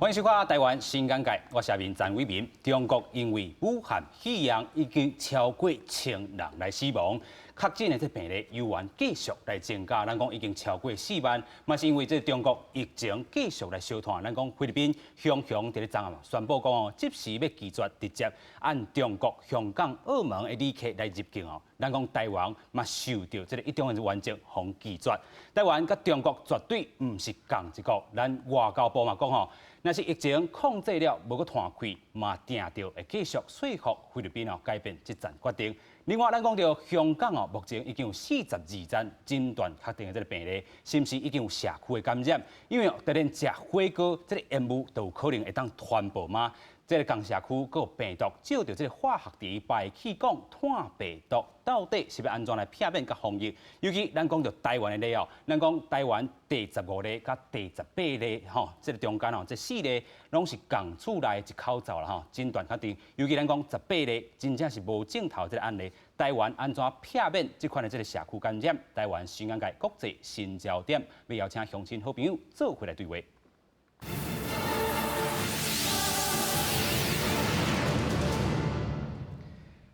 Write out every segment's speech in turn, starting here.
歡迎收看《台灣新眼界》，我是阿明陳偉民。中國因為武漢肺炎已經超過千人來死亡，確診的這病例猶原繼續來增加，咱講已經超過4萬，嘛是因為這中國疫情繼續來燒炭，咱講菲律賓雄雄佇咧昨暗宣布講哦，即時欲拒絕直接按中國香港、澳門的旅客來入境哦。咱講台灣嘛受著這个一中的原則，予拒絕。台灣佮中國絕對毋是仝一國，咱外交部嘛講吼，若是疫情控制了，無閣湠開，嘛定著會繼續說服菲律賓哦改變這層決定。另外，咱講著香港哦，目前已經有42宗診斷確定的這个病例，是毋是已經有社區的感染？因為就連食火鍋這个煙霧都有可能會當傳播嗎？這个仝社區閣有病毒，照著這个化學池排氣管湠病毒，到底是欲按怎來避免佮防疫？尤其咱講著台灣的例哦，咱講台灣第15例佮第18例吼，這个中間哦，這四例攏是仝厝內一口罩啦吼，診斷確定。尤其咱講十八例，真正是無症頭這个案例，台灣按怎避免這款的這个社區感染？台灣新眼界國際新焦點，欲邀請鄉親好朋友做伙來對話。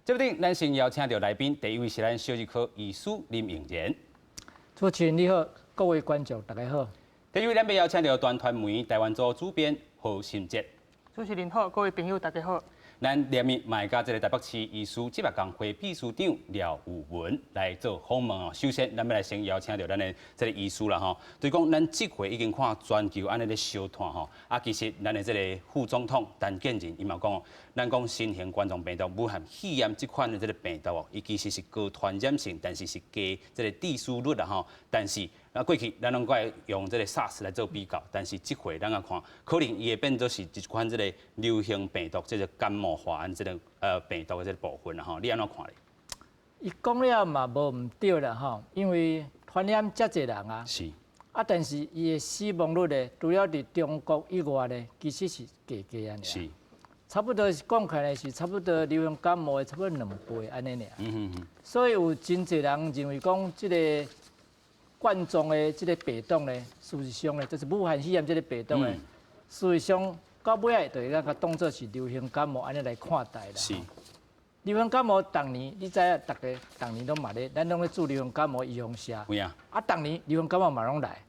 這邊咱先邀請著來賓，第一位是咱小兒科醫師林永賢。主持人你好，各位觀眾大家好。第二位咱欲邀請著端傳媒台灣組主編何心哲。主持人好，各位朋友大家好。咱連面嘛會佮這个台北市醫師職業工會秘書長廖有文來做訪問哦。首先，咱欲來先邀請著咱的這个醫師啦吼，就是講咱這回已經看全球按呢咧燒炭吼，啊，其實咱的這个副總統陳建仁伊嘛講哦，咱講新型冠狀病毒武漢肺炎這款的這个病毒哦，伊其實是高傳染性，但是是低這个致死率啦吼，但是啊過去咱攏愛用這个 SARS 來做比較，但是這回咱來看，可能伊會變做是一款這个流行病毒，這个感冒化這个病毒的這个部分啦吼，你按怎看咧？伊講了嘛無毋對啦吼，因為傳染遮濟人啊，啊，但是伊的死亡率咧，除了佇中國以外咧，其實是低低按呢。差不多是講起來是差不多流行感冒的差不多2倍按呢爾。所以有真濟人認為講這个冠狀的這个病毒咧，事實上咧，就是武漢肺炎這个病毒咧，事實上到尾仔就會當共當做是流行感冒按呢來看待啦。流行感冒逐年，你知影，逐家逐年攏嘛咧，咱攏咧注流行感冒預防射。啊，逐年流行感冒嘛攏來。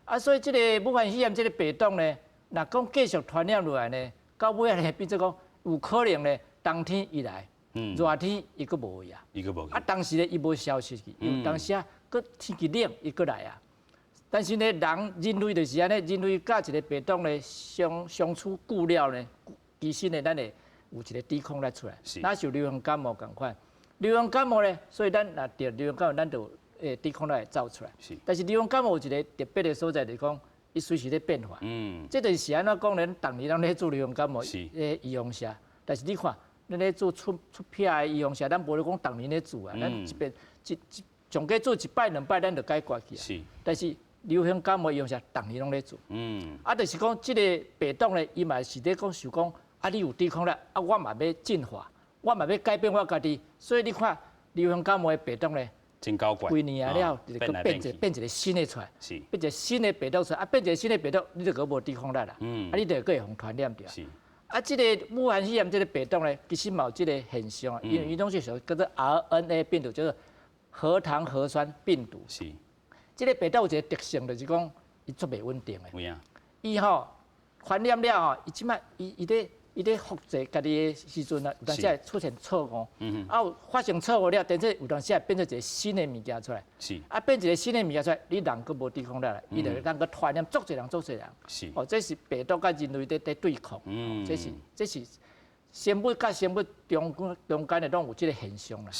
啊，所以這个武漢肺炎這个病毒咧，若講繼續傳染落來呢，到尾仔咧變做講有可能咧，冬天伊來，熱天伊閣無去啊。伊閣無去。啊，當時咧伊無消失去，有當時啊，閣天氣冷伊閣來啊。但是呢，人類就是按呢，人類佮一个病毒咧相處久了呢，其實呢，咱會有一个抵抗力出來。若像流行感冒仝款，流行感冒咧，所以咱若著流行感冒，咱就抵抗力會走出來。但是流行感冒有一个特別的所在，就是講伊隨時咧變化。這就是按怎講咧？逐年攏咧注流行感冒預防射，但是你看，咱咧注出出癖的預防射，咱無咧講逐年咧注啊，咱一遍一一上過注一擺兩擺，咱就解決去啊。但是流行感冒預防射，逐年攏咧注。啊，就是講這个病毒咧，伊嘛是咧講想講，啊，你有抵抗力，啊，我嘛欲進化，我嘛欲改變我家己，所以你看流行感冒的病毒咧，真狡猾。幾年啊了，就閣變一个新的出來，變一个新的病毒出來，啊，變一个新的病毒，你就閣無抵抗力啦，啊，你就閣會予傳染著。啊，這个武漢肺炎這个病毒咧，其實嘛有這个現象啊，因為伊攏是屬於叫做 RNA 病毒，叫做核糖核酸病毒。這个病毒有一个特性，就是講伊足袂穩定的。伊吼傳染了吼，伊這擺伊咧複製家己的時陣啊，有當時會出現錯誤。啊，有發生錯誤了，等於有當時會變做一个新的物件出來。啊，變一个新的物件出來，你人閣無抵抗力啦，伊就會當閣傳染足濟人，足濟人。哦，這是病毒佮人類咧對抗。這是生物佮生物中間的攏有這个現象啦。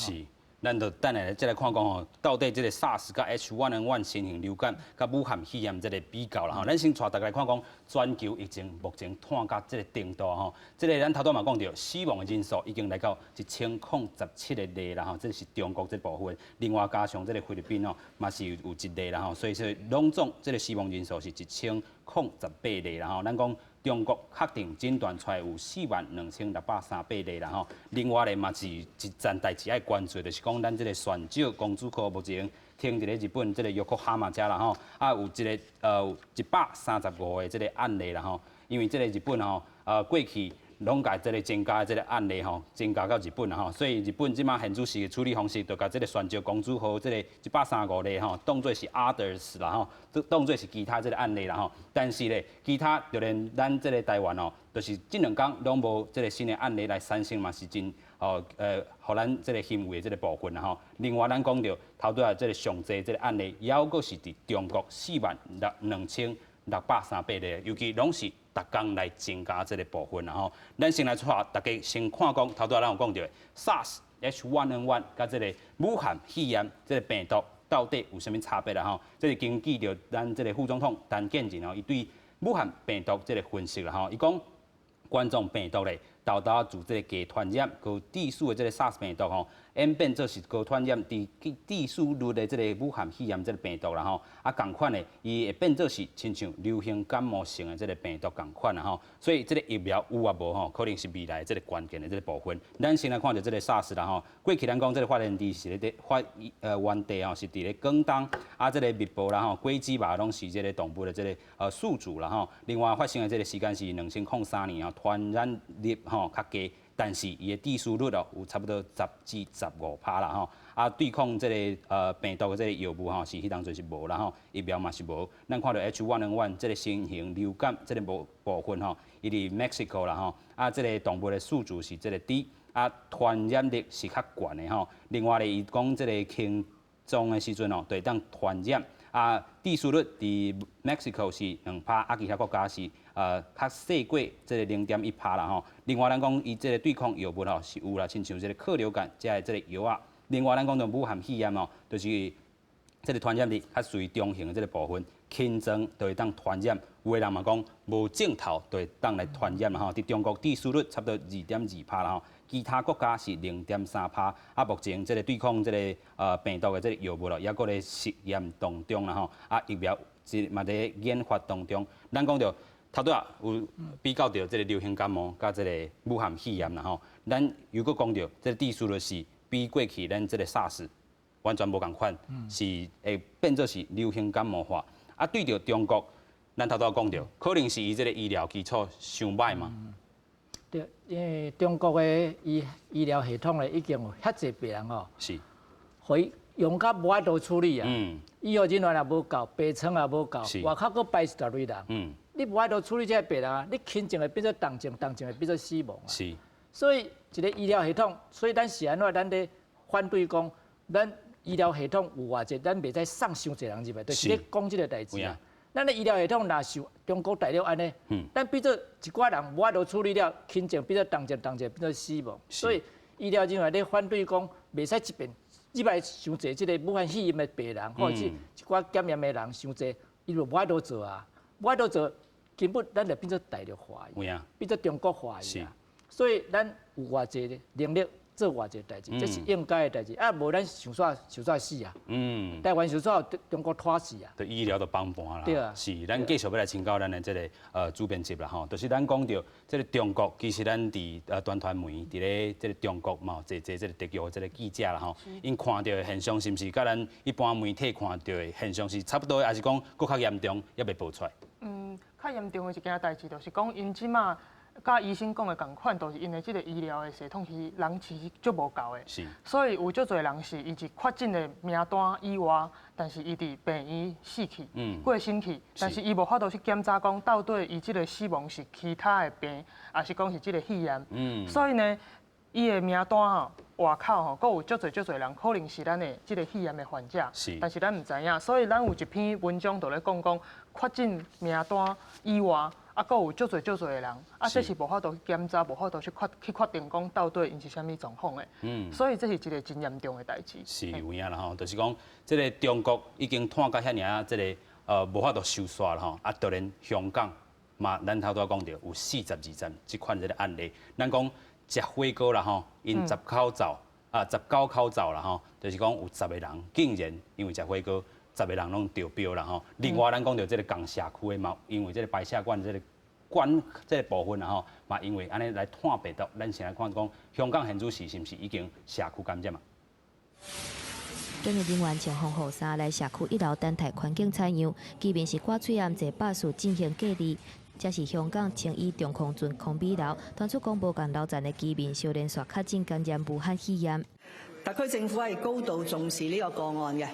咱就等下再來看講吼，到底這个 SARS 佮 H1N1 新型流感佮武漢肺炎這个比較啦吼。咱先帶大家來看講，全球疫情目前湠到這个程度吼。這个咱頭拄嘛講著，死亡的人數已經來到1017个例啦吼。這是中國這部分，另外加上這个菲律賓吼，嘛是有一例啦吼。所以說，攏總這个死亡人數是1018例啦吼。咱講中國確定診斷出來有4萬2638例啦吼。另外咧嘛是一件代誌愛關注，就是講咱這个船石公主號目前停佇咧日本這个約克哈馬遮啦吼，啊有一個135個這个案例啦吼。因為這個日本吼，過去攏共這個增加這個案例吼，增加到日本啦吼，所以日本這馬現此時的處理方式，就共這個船石公主號這個135例吼，當做是 others 啦吼，當做是其他這個案例啦吼。但是咧，其他就連咱這個台灣哦，就是這兩工攏無這個新的案例來產生嘛，是真哦，予咱這個欣慰的這個部分啦吼。另外，咱講著頭拄仔這個上濟這個案例，猶閣是佇中國4萬26,638例，尤其攏是逐工來增加這個部分啦吼。咱先來帶大家先看講，頭拄仔咱有講著 SARS H1N1 佮這個武漢肺炎這個病毒到底有啥物差別啦吼？這是根據著咱這個副總統陳建仁吼，伊對武漢病毒這個分析啦吼，伊講冠狀病毒咧，沓沓自這個雞傳染，佮致死的這個 SARS 病毒吼，演變做是高傳染佇致死率的這個武漢肺炎這個病毒啦吼，啊仝款的，伊會變做是親像流行感冒性的這個病毒仝款啦吼，所以這個疫苗有抑無吼，可能是未來這個關鍵的這個部分。咱先來看著這個 SARS 啦吼，過去咱講這個發源地是咧發源地吼是佇咧廣東，啊這個蜜貘啦吼，果子馬攏是這個動物的這個宿主啦吼。另外發生的這個時間是2003年吼，傳染力吼較低，但是伊的致死率哦有差不多10至15趴啦吼。啊，對抗這個病毒的這個藥物吼是彼當陣是無啦吼，疫苗嘛是無。咱看著 H1N1 這個新型流感這個部分吼，伊佇 Mexico 啦吼，啊這個動物的宿主是這個豬，啊傳染力是較懸的吼。另外咧，伊講這個輕症的時陣哦，就會當傳染。啊，致死率佇 Mexico 是2趴，啊，其他國家是較細過這個0.1趴啦吼。另外，咱講伊這個對抗藥物吼是有啦，親像這個克流感這的這個藥仔。另外，咱講著武漢肺炎哦，就是這個傳染力較屬於中型的這個部分，輕症就會當傳染。有的人嘛講無症頭就會當來傳染吼。佇中國致死率差不多2.2趴啦吼，其他國家是0.3趴。啊，目前這個對抗這個病毒的這個藥物咯，猶閣咧實驗當中啦吼。啊，疫苗是嘛佇研發當中。咱講著頭拄仔有比較著這個流行感冒佮這個武漢肺炎啦吼。咱如果講著這個致死率是比過去咱這個 SARS 完全無仝款，是會變做是流行感冒化。啊，對著中國，咱頭拄仔講著，可能是伊這個醫療基礎傷䆀嘛。對，因為中國的醫療系統咧已經有遐濟病人吼，予伊用甲無法度處理啊。醫護人員也無夠，病床也無夠，外口閣排一大堆人。你無法度處理這個病人啊，你輕症會變做重症，重症會變做死亡啊。所以一個醫療系統，所以咱是按怎？咱咧反對講，咱醫療系統有偌濟，咱袂使送傷濟人入來，就是咧講這個代誌啊。咱的醫療系統若像中國大陸按呢，咱變做一寡人無法度處理了，輕症變做重症，重症變做死亡。所以醫療人員咧反對講，袂使一遍入來傷濟這個武漢肺炎的病人，或者是一寡感染的人傷濟，伊就無法度做啊，無法度做，根本咱就變做大陸化，變做中國化去啊。所以咱有偌濟能力做偌濟代誌，這是應該的代誌。啊，無咱想煞想煞死啊！台灣想煞中國拖死啊！對醫療都崩盤啦。對啊。是，咱繼續欲來請教咱的這個主編輯啦吼，就是咱講著這個中國，其實咱佇端傳媒佇咧這個中國嘛有濟濟這個特約這個記者啦吼，𪜶看著的現象是毋是佮咱一般媒體看著的現象是差不多，抑是講閣較嚴重，猶未報出來？嗯，較嚴重的一件代誌就是講，𪜶這馬佮醫生講的仝款，都是因為這個醫療的系統其實人其實足無夠的，所以有足濟人是伊是確診的名單以外，但是伊佇病院死去，過身去，但是伊無法度去檢查講到底伊這個死亡是其他的病，抑是講是這個肺炎。所以呢，伊的名單吼外口吼，閣有足濟足濟人可能是咱的這個肺炎的患者，但是咱毋知影，所以咱有一篇文章就咧講講確診名單以外，啊，閣有足濟足濟的人，啊，這是無法度去檢查，無法度去確定講到底𪜶是啥物狀況的。所以這是一個真嚴重的代誌。是有影啦吼，就是講這個中國已經湠到遐爾仔，這個無法度收煞啦吼。啊，就連香港嘛，咱頭拄仔講著有42站這款這個案例。咱講食火鍋啦吼，𪜶10口罩啊，19口罩啦吼，就是講有10個人竟然因為食火鍋，十個人攏中標啦吼。另外，咱講著這個仝社區的嘛，因為這個排泄管這個管這個部分啦吼，嘛因為按呢來湠病毒，咱先來看講香港現此時是毋是已經社區感染啊？檢疫人員穿防護衫來社區一樓等待環境採樣，居民是掛喙罨坐巴士進行隔離。這是香港青衣中空邨康美樓，傳出講無仝樓層的居民相連續確診感染武漢肺炎。特區政府係高度重視呢個個案嘅，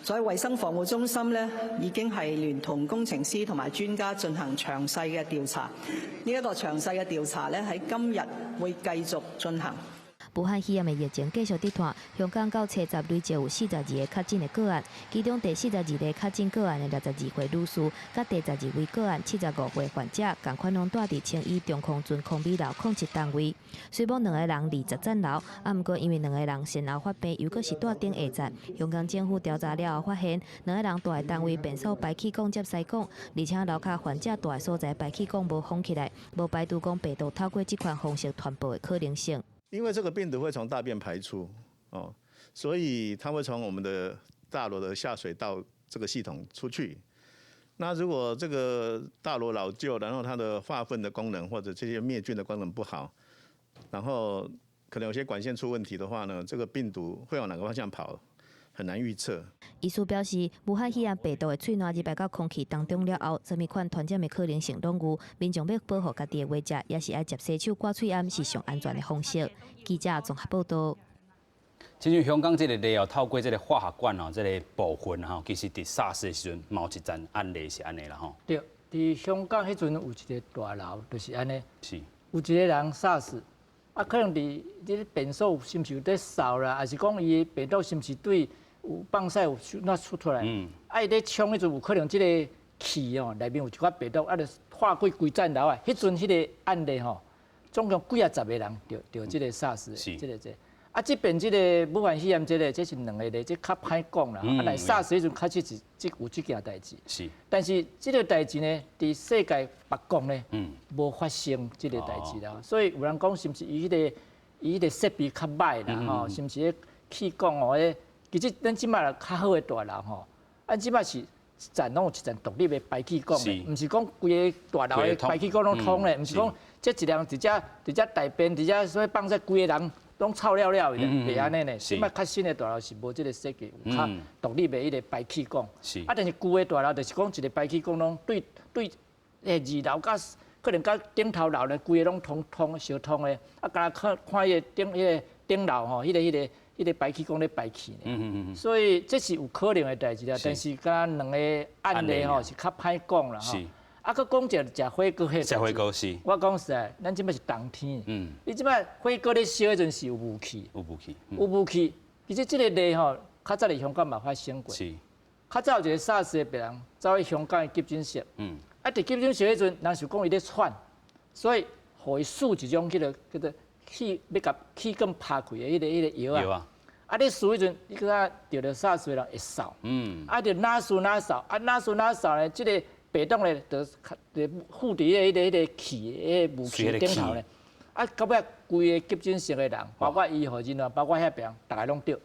所以衛生防護中心呢已經係聯同工程師同埋專家進行詳細嘅調查。呢一個詳細嘅調查呢，喺今日會繼續進行。武漢肺炎的疫情繼續佇拖，香港到初十累積有42个確診的個案，其中第四十二例確診個案的62歲女士，佮第十二位個案75歲患者，仝款攏蹛佇青衣中空邨康美樓控制單位。雖罔兩个人20層樓，啊，毋過因為兩个人先後發病，又閣是蹛頂下層。香港政府調查了後發現，兩个人蹛的單位便所排氣管接西管，而且樓跤患者蹛的所在排氣管無封起來，無排除講病毒透過這款方式傳播的可能性。因為這個病毒會從大便排出，哦，所以它會從我們的大樓的下水道這個系統出去。那如果這個大樓老舊，然後它的化糞的功能或者這些滅菌的功能不好，然後可能有些管線出問題的話呢，這個病毒會往哪個方向跑，很難預測。醫師表示，武漢肺炎病毒的喙瀾入來到空氣當中了後，啥物款傳染的可能性攏有。民眾欲保護家己的話者，也是愛捷洗手、掛喙罨是上安全的方式。記者綜合報道。親像香港這个例哦，透過這个化學罐哦，這个部分吼，其實佇 SARS 的時陣，嘛有一層案例是按呢啦吼。對，佇香港彼陣有一个大樓，就是按呢。有一个人 SARS，啊，可能佇這个便所是毋是有佇掃啦，還是講伊的病毒是毋是對有放屎有那出出來？啊，伊咧沖彼陣有可能這个氣哦內面有一寡病毒，啊，就化過規層樓啊。彼陣彼个案例吼，總共幾仔十个人著著這个 SARS，這个這个。啊，這邊這个武漢肺炎這个，這是兩个例，這較歹講啦。啊，但 SARS 彼陣確實是這有這件代誌。但是這个代誌呢，佇世界別國呢，無發生這个代誌啦。所以有人講，是毋是伊彼个伊彼个設備較䆀啦？吼，是毋是彼氣管哦？彼其實咱這擺較好的大樓吼，咱這擺是一層攏有一層獨立的排氣管的，毋是講規个大樓的排氣管攏通的，毋是講這一人佇遮佇遮大便，佇遮所以放在規个人攏臭了了的，袂按呢呢。這擺較新的大樓是無這个設計，有較獨立的彼个排氣管。啊，但是舊的大樓就是講一个排氣管攏對對，二樓佮可能佮頂頭樓呢，規个攏通通相通的，啊，敢若看看彼个頂彼个頂樓吼，彼个彼个。彼个排氣管咧排氣呢，所以這是有可能的代誌啦。但是敢若兩个案例吼是較歹講啦吼。啊，閣講一個食火鍋彼食火鍋是。我講實在，咱這擺是冬天。你這擺火鍋咧燒彼陣是有霧氣。有霧氣。有霧氣。其實這个例吼，較早佇香港嘛發生過。較早有一個 SARS 的病人走去香港的急診室。啊，佇急診室彼陣，人想講伊咧喘，所以予伊輸一種彼个叫做氣欲共氣管拍開的彼个彼個藥啊。啊！你輸彼陣，你閣較著著 SARS 的人會嗽。啊，就哪輸哪嗽，啊，哪輸哪嗽呢？這个病毒呢，就就附佇彼个彼个氣彼个霧氣頂頭呢。啊，到尾規个急診室的人，包括醫護人員，包括遐病人，逐个攏著。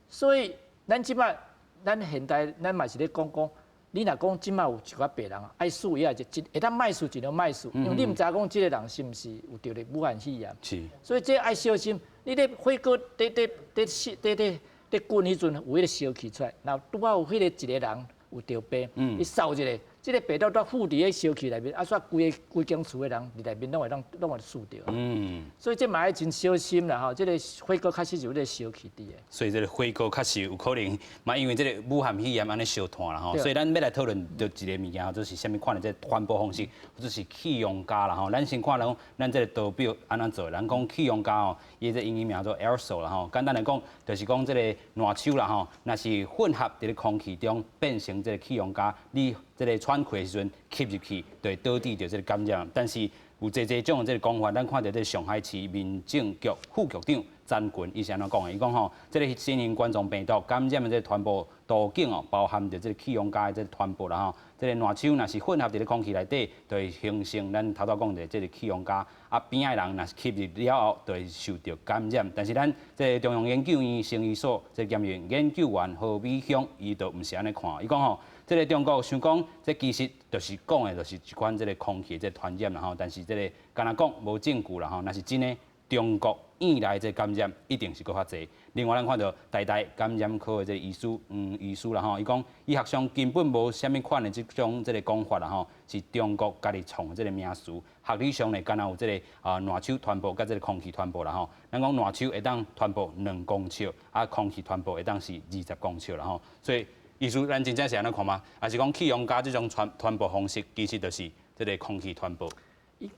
所以咱這擺，咱現代咱嘛是咧講講，你若講這擺有一寡病人愛輸藥，就會當莫輸盡量莫輸，因為你毋知講這个人是毋是有著咧武漢肺炎。所以這愛小心。你咧火鍋佇佇佇佇佇佇佇滾彼陣有彼个燒氣出來，若拄好有彼个一个人有著病，伊嗽一下，這个病毒都附佇彼燒氣內面，啊，煞規个規間厝的人佇內面攏會當攏會輸著。所以這嘛愛真小心啦吼，這个火鍋確實是有這个燒氣佇的。所以這个火鍋確實有可能，嘛因為這个武漢肺炎按呢相傳啦吼，所以咱欲來討論著一个物件，就是啥物款的這个傳播方式，或者是氣溶膠啦吼。咱先看講，咱這个圖表按怎做？咱講氣溶膠吼，伊這英語名做 aerosol 啦吼。簡單來講，就是講這个瀾手啦吼，若是混合佇咧空氣中變成這个氣溶膠，你這个喘氣的時陣吸入去，就會導致著這个感染。但是有濟濟種的這个講法，咱看著這个上海市民政局副局長詹群，伊是按怎講的？伊講吼，這个新型冠狀病毒感染的這个傳播途徑哦，包含著這个氣溶膠的這个傳播啦吼。這个瀾手若是混合佇咧空氣內底，就會形成咱頭拄講的這个氣溶膠。啊，邊仔的人若是吸入了後，就會受著感染。但是咱這个中央研究院生醫所這个兼任研究員何美鄉，伊就毋是按呢看。伊講吼，這个中國想講，這其實就是講的，就是一款這个空氣這個傳染啦吼。但是這个敢若講無證據啦吼，若是真的，中國院內這個感染一定是閣較濟。另外，咱看著台大感染科的這个醫師，醫師啦吼，伊講醫學上根本無啥物款的這種這个講法啦吼，是中國家己創的這个名詞。學理上呢，敢若有這个瀾手傳播佮這个空氣傳播啦吼。咱講瀾手會當傳播2公尺，啊，空氣傳播會當是20公尺啦吼。所以，醫師，咱真正是按呢看嗎？抑是講氣溶膠這種傳播方式，其實就是這个空氣傳播。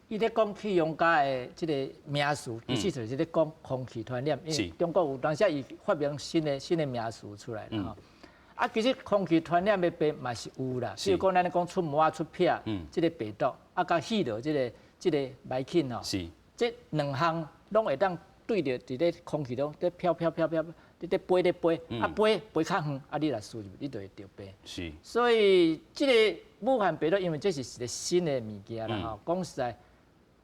伊咧講氣溶膠的這个名詞，其實就是咧講空氣傳染。因為中國有當時伊發明新的名詞出來啦吼。啊，其實空氣傳染的病嘛是有啦，比如講咱咧講出沫仔出癖，這个病毒，啊，佮吸著這个霾菌吼，這兩項攏會當對著佇咧空氣中咧飄飄飄飄，佇咧飛咧飛，啊飛飛較遠，啊你若吸入，你就會著病。所以這个武漢病毒，因為這是一个新的物件啦吼，講實在，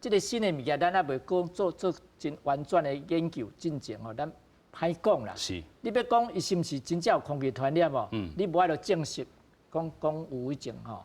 這个新的物件，咱猶未講做真完全的研究進前吼，咱歹講啦。你欲講伊是毋是真正有空氣傳染無？你無法度證實，講講有以前吼，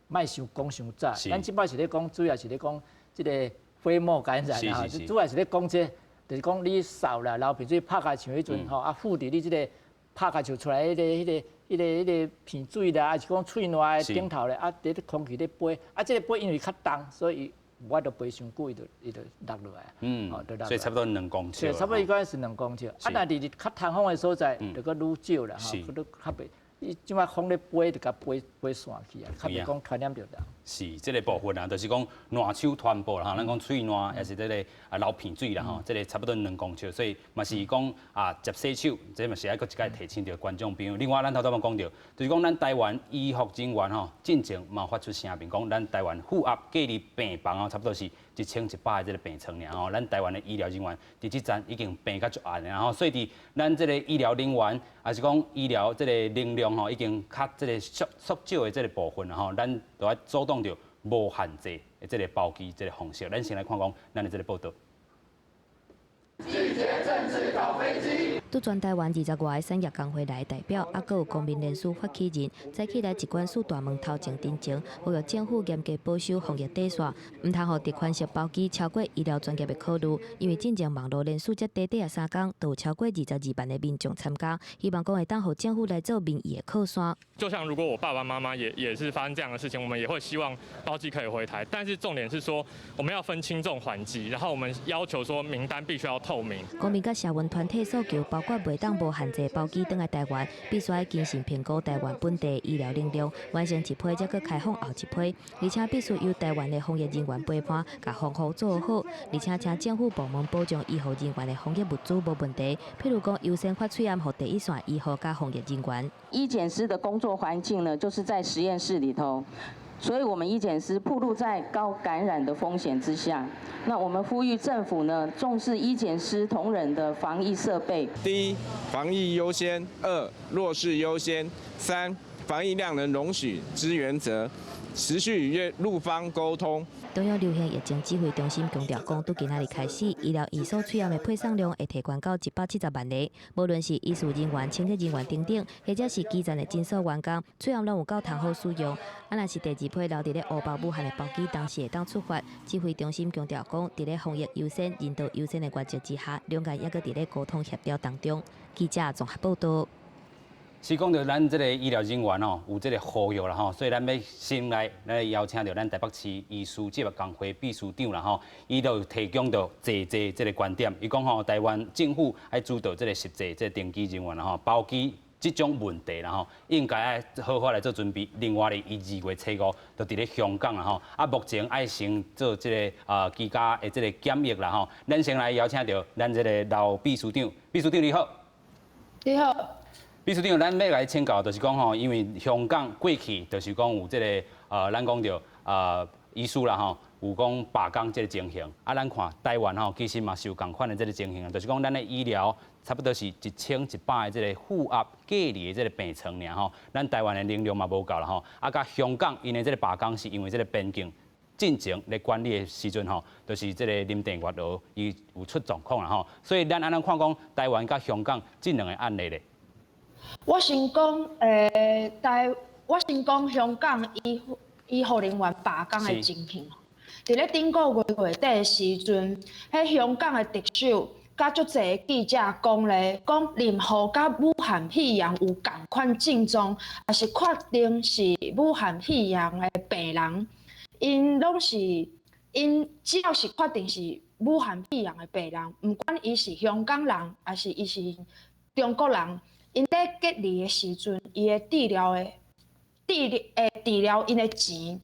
莫傷講傷早。咱這擺是咧講，主要是咧講這个飛沫感染啦，主要是咧講這，就是講你嗽啦、流鼻水、拍尻槍彼陣吼，啊附佇你這个拍尻槍出來彼个鼻水啦，抑是講喙瀾的頂頭咧，啊，佇咧空氣咧飛，啊，這个飛因為較重，所以無法度飛傷久，伊就落落來。所以差不多兩公尺。差不多應該是兩公尺。啊，若佇較通風的所在，就閣愈少啦，吼，閣愈較袂。伊這擺風咧飛，就共飛飛散去啊，較袂講傳染著人。是，這个部分啊，就是講瀾手傳播啦，吼，咱講喙瀾抑是這个流鼻水啦，吼，這个差不多兩公尺，所以嘛是講啊，捷洗手，這嘛是愛閣一擺提醒著觀眾朋友。另外，咱頭拄仔講著，就是講咱台灣醫護人員吼，進前嘛發出聲明，講咱台灣負壓隔離病房哦，差不多是1100个這个病床爾吼，咱台灣的醫療人員佇這陣已經病甲足絚的吼，所以佇咱這个醫療人員，抑是講醫療這个能量吼，已經較這个縮縮少的這个部分吼，咱就愛主動著無限制的這个包機這个方式。咱先來看講咱的這个報導。拒絕政治搞飛機。對全台灣20外个產業工會來代表，抑閣有公民連署發起人，早起來疾管署大門頭前陳情，呼籲政府嚴格保守防疫底線，毋通予特權式包機超過醫療專業的考慮。因為進前網路連署才短短的3工，就有超過22萬的民眾參加，希望講會當予政府來做民意的靠山。就像如果我爸爸媽媽也是發生這樣的事情，我們也會希望包機可以回台。但是重點是說，我們要分輕重緩急，然後我們要求說名單必須要透明。公民佮社運團體訴求，包括袂當無限制包機轉來台灣，必須愛謹慎評估台灣本地醫療能量，完成一批才閣開放後一批，而且必須由台灣的防疫人員陪伴，共防護做好，而且請政府部門保障醫護人員的防疫物資無問題，譬如講優先發喙罨予第一線醫護佮防疫人員。醫檢師的工作環境呢，就是在實驗室裡頭。所以，我們醫檢師暴露在高感染的風險之下。那我們呼籲政府呢，重視醫檢師同仁的防疫設備。第一，防疫優先；二，弱勢優先；三，防疫量能容許之原則，持續與陸方溝通。中央流行疫情指揮中心強調講，對今仔日開始，醫療院所喙罨的配送量會提懸到170萬個。無論是醫事人員、清潔人員等等，或者是基層的診所員工，喙罨攏有夠通好使用。啊，若是第二批留佇咧湖北武漢的包機，當時會當出發。指揮中心強調講，佇咧防疫優先、人道優先的原則之下，兩岸猶閣佇咧溝通協調當中。記者綜合報導。是講著咱這个醫療人員吼，有這个呼籲啦吼，所以咱欲先來邀請著咱台北市醫師職業工會秘書長啦吼，伊就提供著濟濟這个觀點。伊講吼，台灣政府愛主導這个實際這个登機人員啦吼，包機這種問題啦吼，應該愛好好來做準備。另外咧，伊2月初5就佇咧香港啦吼，啊，目前愛先做這个居家的這个檢疫啦吼。咱先來邀請著咱這个劉秘書長，秘書長你好。你好。秘書長，咱欲來請教，就是講吼，因為香港過去就是講有這个咱講著醫師啦吼，有講罷工這个情形。啊，咱看台灣吼，其實嘛是有仝款的這个情形，就是講咱的醫療差不多是1100个這个負壓隔離的這个病床爾吼，咱台灣的能量嘛無夠啦吼。啊，佮香港𪜶的這个罷工是因為這个邊境進前咧管理的時陣吼，就是這个林鄭月娥伊有出狀況啦吼，所以咱按呢看講台灣佮香港這兩个案例咧。我先講，我先講香港醫護人員罷工的情形。佇咧頂個月月底的時陣，彼香港的特首佮足濟記者講咧，講任何佮武漢肺炎有仝款症狀，抑是確定是武漢肺炎的病人，𪜶攏是𪜶只要是確定是武漢肺炎的病人，毋管伊是香港人，抑是伊是中國人，𪜶佇隔離的時陣，伊的治療的治會治療𪜶的錢，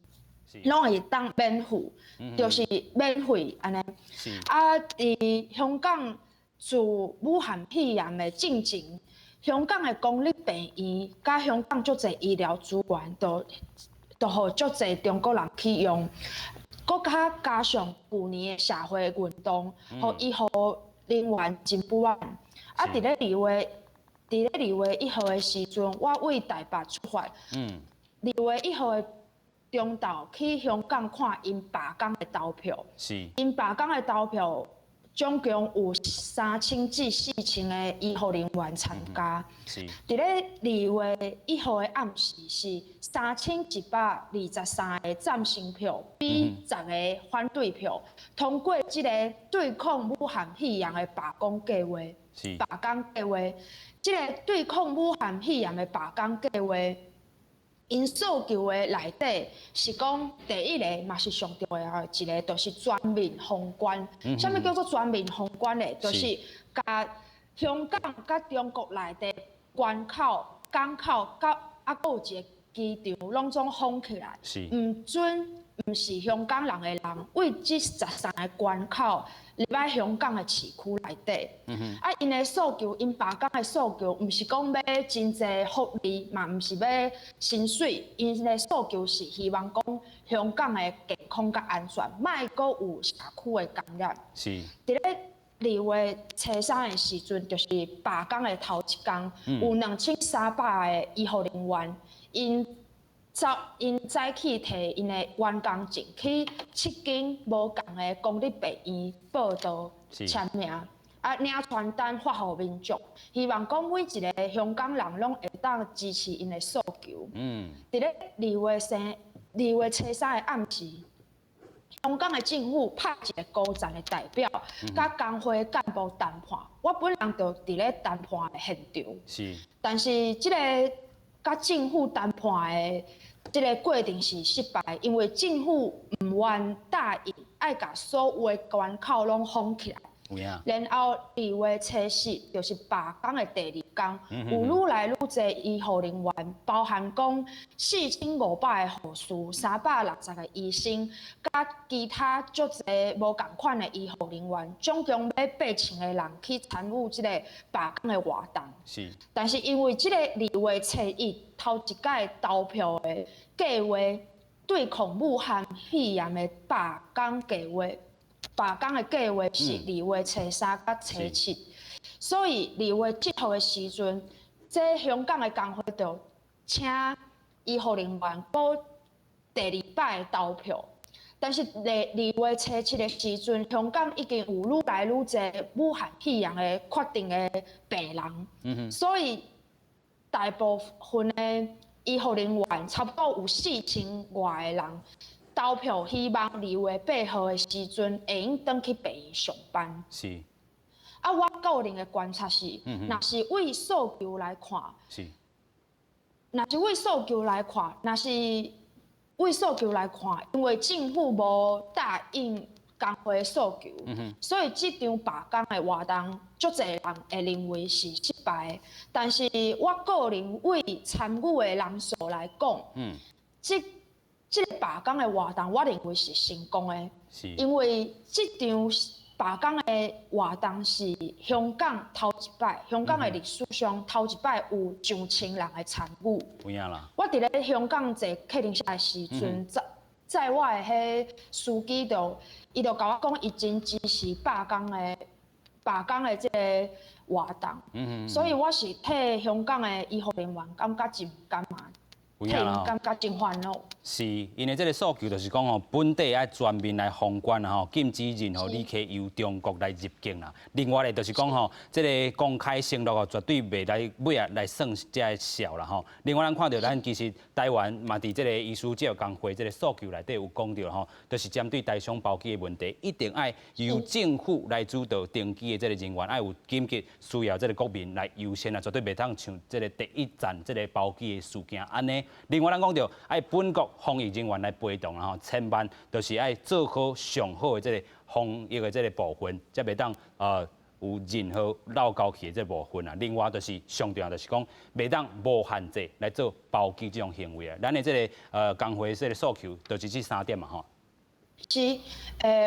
攏會當免付，就是免費按呢。啊，佇香港自武漢肺炎的進前，香港的公立病院佮香港足濟醫療資源都都予足濟中國人去用，閣較加上舊年的社會運動，予醫護人員真不安。啊，佇咧2月1號的時陣，我對台北出發。2月1號的中晝去香港看𪜶罷工的投票。𪜶罷工的投票總共有3000至4000个醫護人員參加。佇咧2月1號的暗時是3123個贊成票比10個反對票，通過這个對抗武漢肺炎的罷工計劃。罷工計劃，這个對抗武漢肺炎的罷工計劃，𪜶訴求的內底是講，第一个嘛是上重要的一个，就是全面封關。啥物叫做全面封關呢？就是共香港佮中國內地關口、港口佮啊，閣有一个機場攏總封起來，毋準毋是香港人的人，對這13個關口入來香港的市區內底。啊，𪜶的訴求，𪜶罷工的訴求，毋是講欲真濟福利，嘛毋是欲薪水，𪜶的訴求是希望講香港的健康佮安全，莫閣有社區的感染。佇咧2月初3的時陣，就是罷工的頭一工，有2300個醫護人員，𪜶早起提𪜶的員工證去七間無仝的公立病院報到簽名，啊領傳單發予民眾，希望講每一个香港人攏會當支持𪜶的訴求。佇咧2月初3的暗時，香港的政府派一个高層的代表，佮工會幹部談判。我本人就佇咧談判的現場。但是這个佮政府談判的這个過程是失敗，因為政府毋願答應愛共所有的關口攏封起來。然後2月初4，就是罷工的第二工，有愈來愈濟醫護人員，包含講4500個護士、360個醫生，佮其他足濟無仝款的醫護人員，總共欲8000個人去參與這個罷工的活動。但是因為這个2月初1頭一擺投票的計劃，對抗武漢肺炎的罷工計劃。罷工的計劃是2月初3佮初7，所以2月7號的時陣，這香港的工會就請醫護人員閣第二擺投票。但是2月初7的時陣，香港已經有愈來愈濟武漢肺炎的確定的病人，所以大部分的醫護人員，差不多有4000外个人，投票希望2月8號的時陣會用轉去病院上班。啊，我個人的觀察是，若是為訴求來看，若是為訴求來看，若是為訴求來看，因為政府無答應工會訴求，所以這場罷工的活動，足濟人會認為是失敗。但是我個人為參與的人數來講，這個罷工的活動，我認為是成功的，因為這場罷工的活動是香港頭一擺，香港的歷史上頭一擺有上千人的參與。有影啦。我佇咧香港坐客運車的時陣，載我的彼司機就，伊就共我講，伊真支持罷工的這个活動。所以我是替香港的醫護人員感覺真感恩。替𪜶感覺真煩惱。是，𪜶的這个訴求就是講吼，本地愛全面來封關啦吼，禁止任何旅客由中國來入境啦。另外咧，就是講吼，這个公開承諾哦，絕對袂來尾仔來算這个數啦吼。另外，咱看著咱其實台灣嘛，佇這个醫師職工會這个訴求內底有講著吼，就是針對台商包機的問題，一定愛由政府來主導登機的這个人員，愛有緊急需要這个國民來優先啊，絕對袂當像這个第一站這个包機的事件按呢。另外，咱講著愛本國防疫人員來陪同啦吼，千萬就是愛做好上好的這个防疫的這个部分，才袂當有任何漏交去的這个部分啊。另外就是上重要就是講，袂當無限制來做包機這種行為啊。咱的這个工會這个訴求就是這三點嘛吼。是，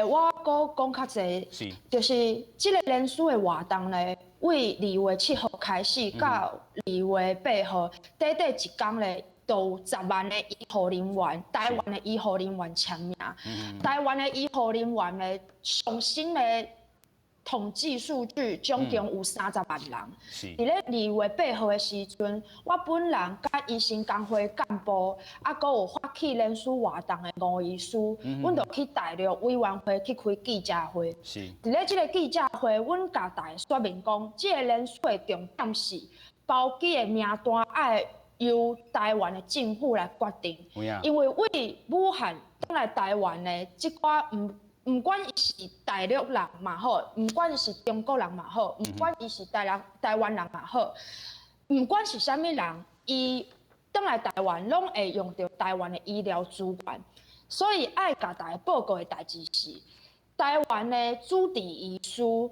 我閣講較濟，就是這个連署的活動咧，對2月7號開始到2月8號，短短一工咧，都有10萬个醫護人員，台灣的醫護人員簽名。台灣的醫護人員的上新的統計數據，總共有30萬人。佇咧2月8號的時陣，我本人佮醫生工會幹部，啊，閣有發起連署活動的吳醫師，阮就去大陸委員會去開記者會。佇咧這个記者會，阮共大家說明講，這个連署的重點是包機的名單愛由台灣的政府來決定，因為對武漢轉來台灣的這寡毋管伊是大陸人嘛好，毋管伊是中國人嘛好，毋管伊是台灣人嘛好，毋管是啥物人，伊轉來台灣攏會用著台灣的醫療資源，所以愛共大家報告的代誌是，台灣的主治醫師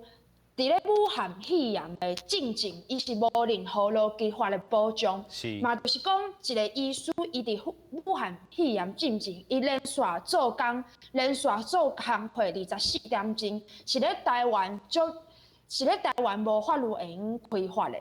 佇咧武漢肺炎的進前，伊是無任何勞基法的保障，嘛就是講，一个醫師伊佇武漢肺炎進前，伊連續做工，連續做工課24點鐘，是咧台灣無法律會用開罰的。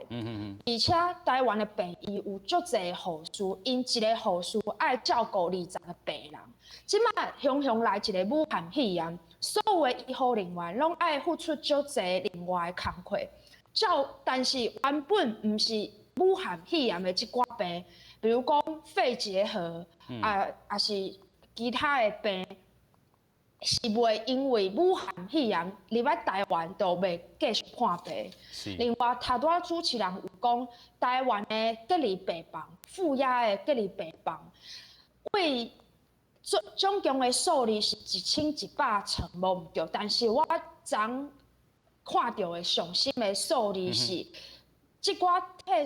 而且台灣的病院有足濟護士，𪜶一个護士愛照顧20個病人。這擺雄雄來一个武漢肺炎，所有的醫護人員攏愛付出足濟另外的工課。照，但是原本毋是武漢肺炎的這寡病，比如講肺結核，啊，抑是其他的病，是袂因為武漢肺炎入來台灣就袂繼續看病。另外，頭拄仔主持人有講，台灣的隔離病房、負壓的隔離病房，對總共的數字是1100床，無毋對。但是我昨看著的上新的數字是，這寡特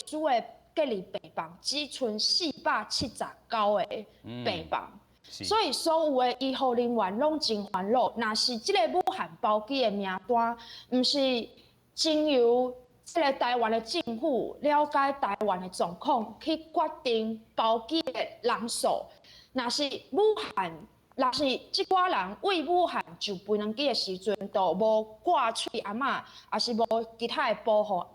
殊的隔離病房只賰479個病房。所以所有的醫護人員攏真煩惱。若是這个武漢包機的名單，毋是經由這个台灣的政府了解台灣的狀況去決定包機的人數。若是武漢，若是這寡人對武漢上飛輪機的時陣，都無掛喙罨仔，抑是無其他的保護，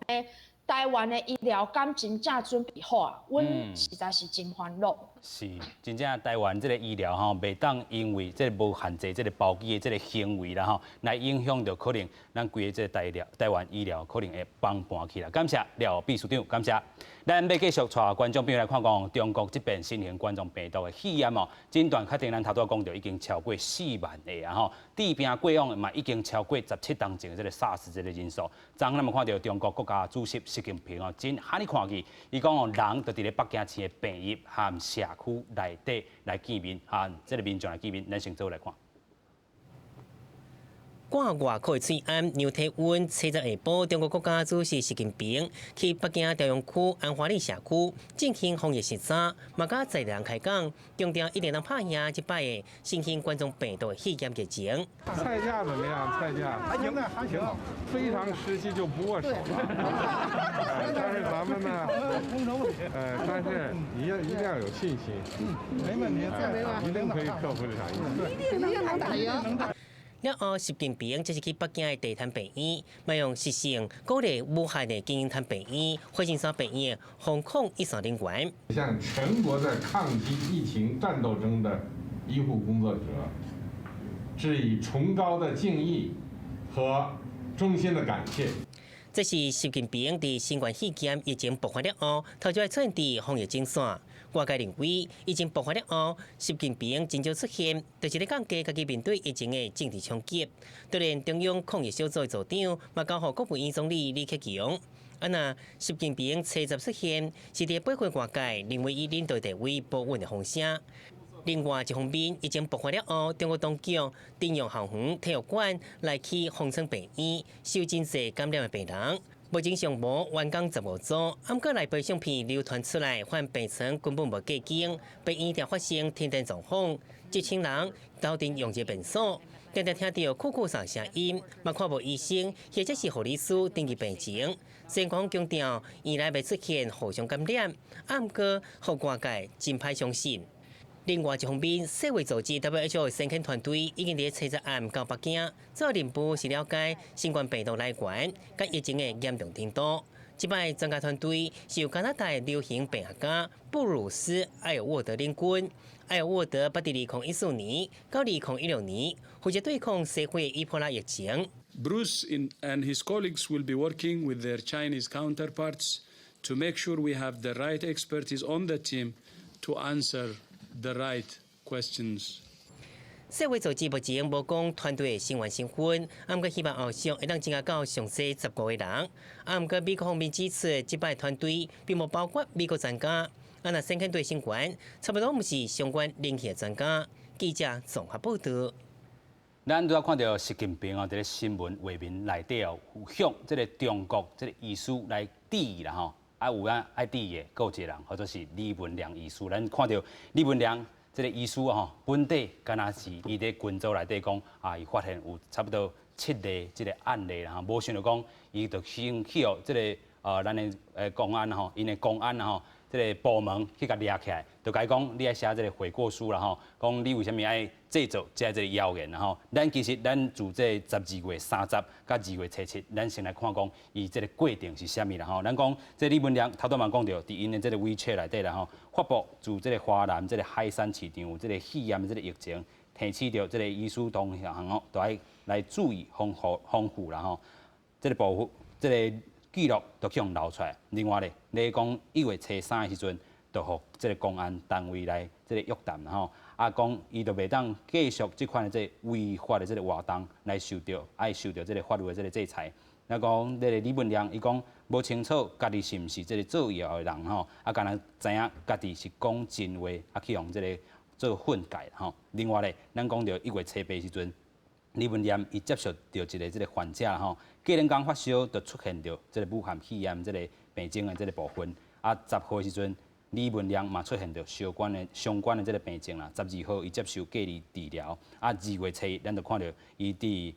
台灣的醫療敢真正準備好啊？阮實在是真煩惱。是，真正台灣這个醫療吼，袂當因為這个無限制這个包機的這个行為啦吼，來影響著可能咱規个這个台灣醫療可能會崩盤去啦。感謝廖秘書長，感謝。咱欲繼續帶觀眾朋友來看講，中國這邊新型冠狀病毒的肺炎哦，診斷確定咱頭拄仔講著已經超過4萬个啊吼，致病過往嘛已經超過17冬前的這个 SARS 這个人數。昨咱們看著中國國家主席習近平哦，真哈呢看去，伊講哦，人就佇咧北京市的病院和社區內底來見面，和這个民眾來見面，咱先做來看。掛外科的喙罨量體溫，七十下晡，中國國家主席習近平去北京朝陽區安華里社區進行防疫視察，嘛佮在地人開講，強調一定能拍贏這擺的新型冠狀病毒肺炎疫情。菜價怎麼樣？菜價還行，還行，非常時期就不握手了。但是咱們呢？但是你要一定要有信心。沒問題，一定可以克服這場疫情。一定能打贏。了後，習近平這是去北京的地壇病院，嘛用實行鼓勵武漢的金銀潭病院、火神山病院防控一線人員。向全國在抗擊疫情戰鬥中的醫護工作者，致以崇高的敬意和衷心的感謝。這是習近平佇新冠肺炎疫情爆發了後，頭一擺出現佇防疫前線。外界認為，疫情爆發了後，習近平真少出現，就是咧降低家己面對疫情的政治衝擊。就連中央抗疫小組的組長，嘛交予國務院總理李克強。啊若習近平初十出現，是佇背後外界認為伊領導地位不穩的風聲。另外一方面，疫情爆發了後，中國當局徵用校園體育館來起方艙病院，收真濟感染的病人。目前上無員工15組，毋過內部相片流傳出來，發現病床根本無隔間，病院定發生停電狀況，一千人鬥陣用一個便所，定定聽著咳咳嗽聲音，嘛看無醫生或者是護理師登記病情。雖然講強調院內袂出現互相感染，毋過予外界真歹相信。另外一方面，世衛組織 WHO 的先遣團隊已經佇初十暗到北京，主要任務是了解新冠病毒來源佮疫情的嚴重程度。這擺專家團隊是由加拿大流行病學家布魯斯·艾爾沃德領軍。艾爾沃德捌佇2014年到2016年負責對抗西非伊波拉疫情。 Bruce and his colleagues will be working with their Chinese counterparts to make sure we have the right expertise on the team to answer the right questions. 世衛組織目前無講團隊的成員身份，毋過希望後續會當增加到上濟15個人。啊，毋過美國方面指出，這擺團隊並無包括美國專家。啊，若先遣隊成員差不多毋是相關領域的專家。記者綜合報道。咱拄仔看著習近平哦，佇咧新聞畫面內底哦，有向這个中國這个醫師來致意啦吼，啊有啊愛致意的，閣有一個人，號做是李文亮醫師。咱看著李文亮這个醫師吼，本底敢若是伊佇群組內底講啊，伊發現有差不多七例這个案例啦吼，無想著講伊就先去予這个咱的公安吼，𪜶的公安吼，這个部門去共掠起來，就共伊講你愛寫這个悔過書啦吼，講你為啥物愛製造這個謠言啦吼？咱其實咱自這12月30佮2月初7，咱先來看講伊這个過程是啥物啦吼。咱講這李文亮頭拄嘛講著，佇𪜶的這个 WeChat 內底啦吼，發布自這个華南這个海產市場有這个肺炎的這个疫情，提醒著這个醫師同行哦，都愛來注意防護防護啦吼。這个部分這个記錄都去予流出來。另外咧，你講1月初3的時陣，就予這个公安單位來這个約談啦吼。啊，講伊就袂當繼續這款的這个違法的這个活動來受著，愛受著這个法律的這个制裁。那講這个李文亮，伊講無清楚家己是毋是這个造謠的人吼，啊，敢若知影家己是講真話，啊，去予這个做訓誡吼。另外咧，咱講著1月初8時陣，李文亮伊接觸著一个這个患者吼，隔兩工發燒就出現著這个武漢肺炎這个病徵的這个部分。啊，10號時陣，李文亮嘛出現著相關的這个病症啦。12號伊接受隔離治療，啊，2月初一，咱就看著伊佇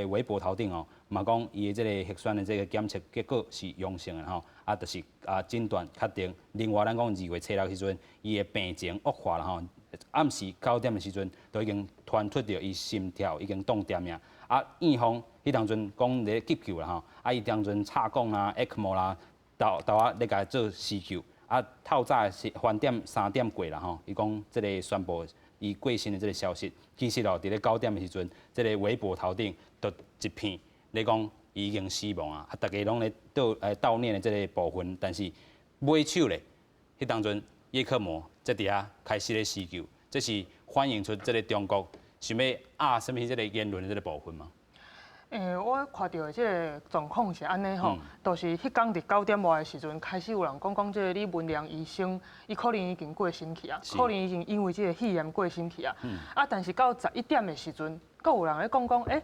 微博頭頂哦，嘛講伊的這个核酸的這个檢測結果是陽性的吼，啊，就是啊診斷確定。另外，咱講2月初6時陣，伊的病情惡化啦吼，暗時9點的時陣，都已經傳出著伊心跳已經擋定啊。啊，院方彼當陣講咧急救啦吼，啊，伊當陣插管啦、ECMO 啦，豆豆仔咧共伊做施救。啊，透早是翻點3點過啦吼，伊講這个宣布伊過身的這个消息，其實哦，佇咧9點的時陣，這个微博頭頂就一片咧講伊已經死亡啊，啊，逐家攏咧悼念的這个部分，但是尾手咧，彼當陣葉克膜才佇遐開始咧施救，這是反映出這个中國想欲壓啥物這个言論的這个部分嗎？我看著的這个狀況是按呢吼，就是彼工佇9點外的時陣，開始有人講講這个李文亮醫生，伊可能已經過身去啊，可能已經因為這个肺炎過身去啊。啊，但是到11點的時陣，閣有人咧講講，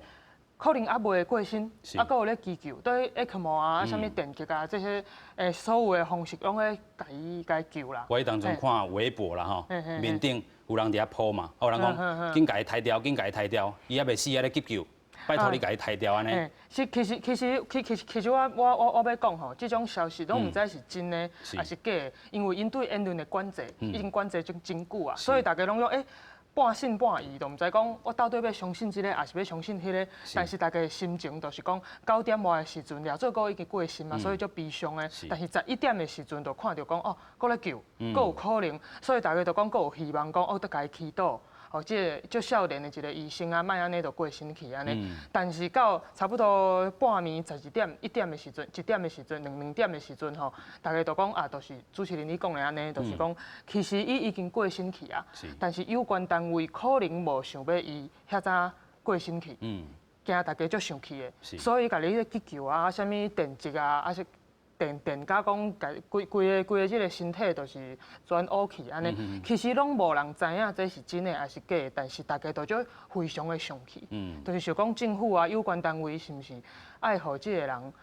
可能猶未過身，啊，閣有咧急救，對 ECMO 啊，啥物電擊啊，這些所有的方式攏咧共伊救啦。我彼當陣看微博啦吼，面頂有人佇遐 po 嘛，有人講緊共伊刣掉，緊共伊刣掉，伊猶未死，猶咧急救。拜託你共伊刣掉按呢。是，其實我欲講吼，這種消息攏毋知是真的抑是假的，因為𪜶對言論的管制已經管制真久啊，所以大家攏講半信半疑，都毋知講我到底欲相信這个，抑是欲相信彼个。但是大家的心情就是講9點外的時陣，廖做哥已經過身嘛，所以足悲傷的。但是11點的時陣就看著講哦，閣咧救，閣有可能，所以大家就講閣有希望，講哦，閣共伊祈禱。予這个足少年的一个医生啊，莫按呢就過身去按呢。但是到差不多半暝12點、1點的時陣，1點的時陣、兩點的時陣吼，大家都講啊，就是主持人你講的按呢，就是講其實伊已經過身去啊。但是有關單位可能無想欲伊遐早過身去，驚大家足生氣的，所以共你咧急救啊，啥物電擊啊，抑是電電甲講，共規規个規个這个身體都是全烏去按呢。其實攏無人知影這是真的抑是假的，但是大家都足非常的生氣，就是想講政府啊，有關單位是毋是愛予這个人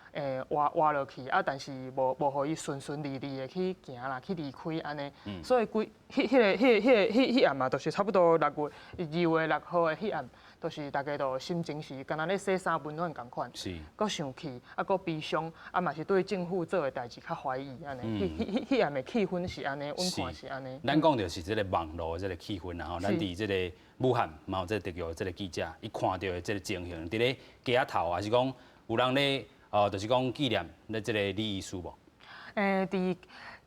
活活落去啊？但是無無予伊順順利利的去行啦，去離開按呢。所以規彼彼个彼彼个彼彼暗嘛，就是差不多6月2月6號的彼暗。就是大家都心情是敢若咧洗衫溫暖仝款，閣生氣，啊，閣悲傷，啊嘛是對政府做的代誌較懷疑按呢。彼彼彼彼暗的氣氛是按呢，阮看是按呢。咱講著是這个網路的這个氣氛啦吼，咱佇這个武漢嘛有這个特約這个記者，伊看著的這个情形，佇咧街頭，抑是講有人咧，就是講紀念咧這个李醫師無？佇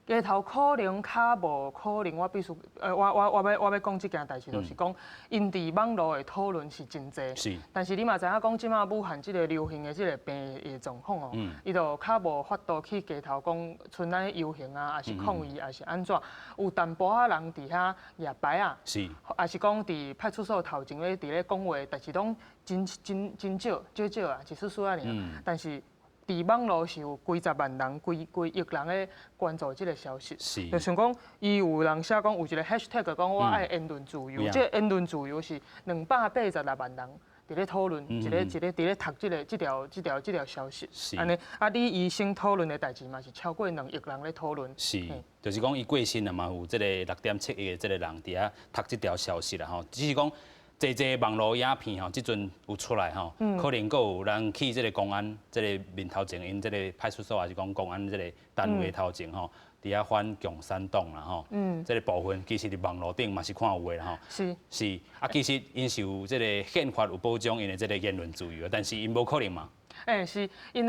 街頭可能較無可能，我必須，我欲講這件代誌，就是講，𪜶佇網路的討論是真濟，但是你嘛知影講，這馬武漢這个流行的這个病的狀況哦，伊就較無法度去街頭講，賰咱遊行啊，抑是抗議，抑是按怎，有淡薄仔人佇遐舉牌仔，抑是講佇派出所頭前咧佇咧講話，但是攏真真真少，少少啊，一絲絲仔爾，但是。佇網路是有幾十萬人、幾幾億人咧關注這个消息，就像講，伊有人寫講有一个 hashtag 講我愛言論自由，這个言論自由是286萬人佇咧討論，一个一个佇咧讀這个這條這條這條消息，按呢，啊，李醫生討論的代誌嘛是超過2億人咧討論。是，就是講伊過身了嘛，有這个6.7億的這个人佇遐讀這條消息啦吼，只是講。濟濟網路影片吼，這陣有出來吼，可能閣有人去這个公安這个面頭前，𪜶這个派出所抑是講公安這个單位頭前吼，佇遐反共產黨啦吼。這个部分其實佇網路頂嘛是看有的啦吼。是啊，其實𪜶是有這个憲法有保障𪜶的這个言論自由，但是𪜶無可能嘛。欸，是𪜶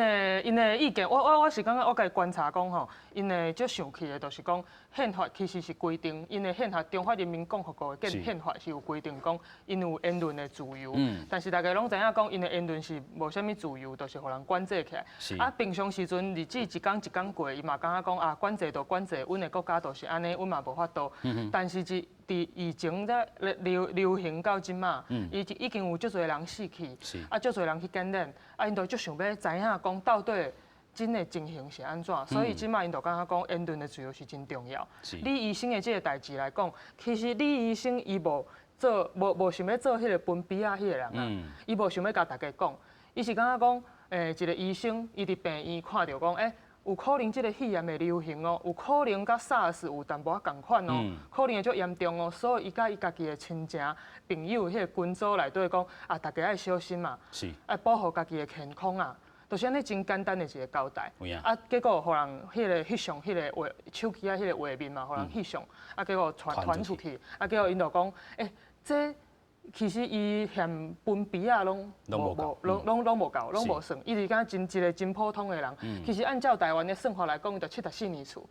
的意見，我是感覺我家己觀察講吼，𪜶的足生氣的，就是講憲法其實是規定，𪜶的憲法中華人民共和國的憲法是有規定講，𪜶有言論的自由。但是大家攏知影講，𪜶的言論是無啥物自由，就是予人管制起來。啊，平常時陣日子一工一工過，伊嘛感覺講啊，管制就管制，阮的國家就是按呢，阮嘛無法度。但是佇疫情在流流行到這馬，伊已經有足濟人死去，啊，足濟人去感染，啊，𪜶就足想欲知影講到底真的情形是按怎，所以這馬𪜶就感覺講言論的自由是真重要。李醫生的這个代誌來講，其實李醫生伊無做無無想欲做彼个分埤仔彼个人啊，伊無想欲共大家講，伊是感覺講，一个醫生伊佇病院看著講，有可能這个肺炎會流行哦，有可能佮 SARS 有淡薄仔仝款哦，可能會足嚴重哦，所以伊佮伊家己的親情、朋友彼个群組內底講啊，大家愛小心嘛，愛保護家己的健康啊，就是按呢真簡單的一个交代。啊，結果予人彼个翕相，彼个畫手機仔彼个畫面嘛，予人翕相，啊，結果傳傳出去，啊，結果𪜶就講，欸，這其實伊嫌分埤仔攏無無攏攏攏無夠，攏無算。伊是敢若真一个真普通的人。其實按照台灣的算法來講，伊就74年次。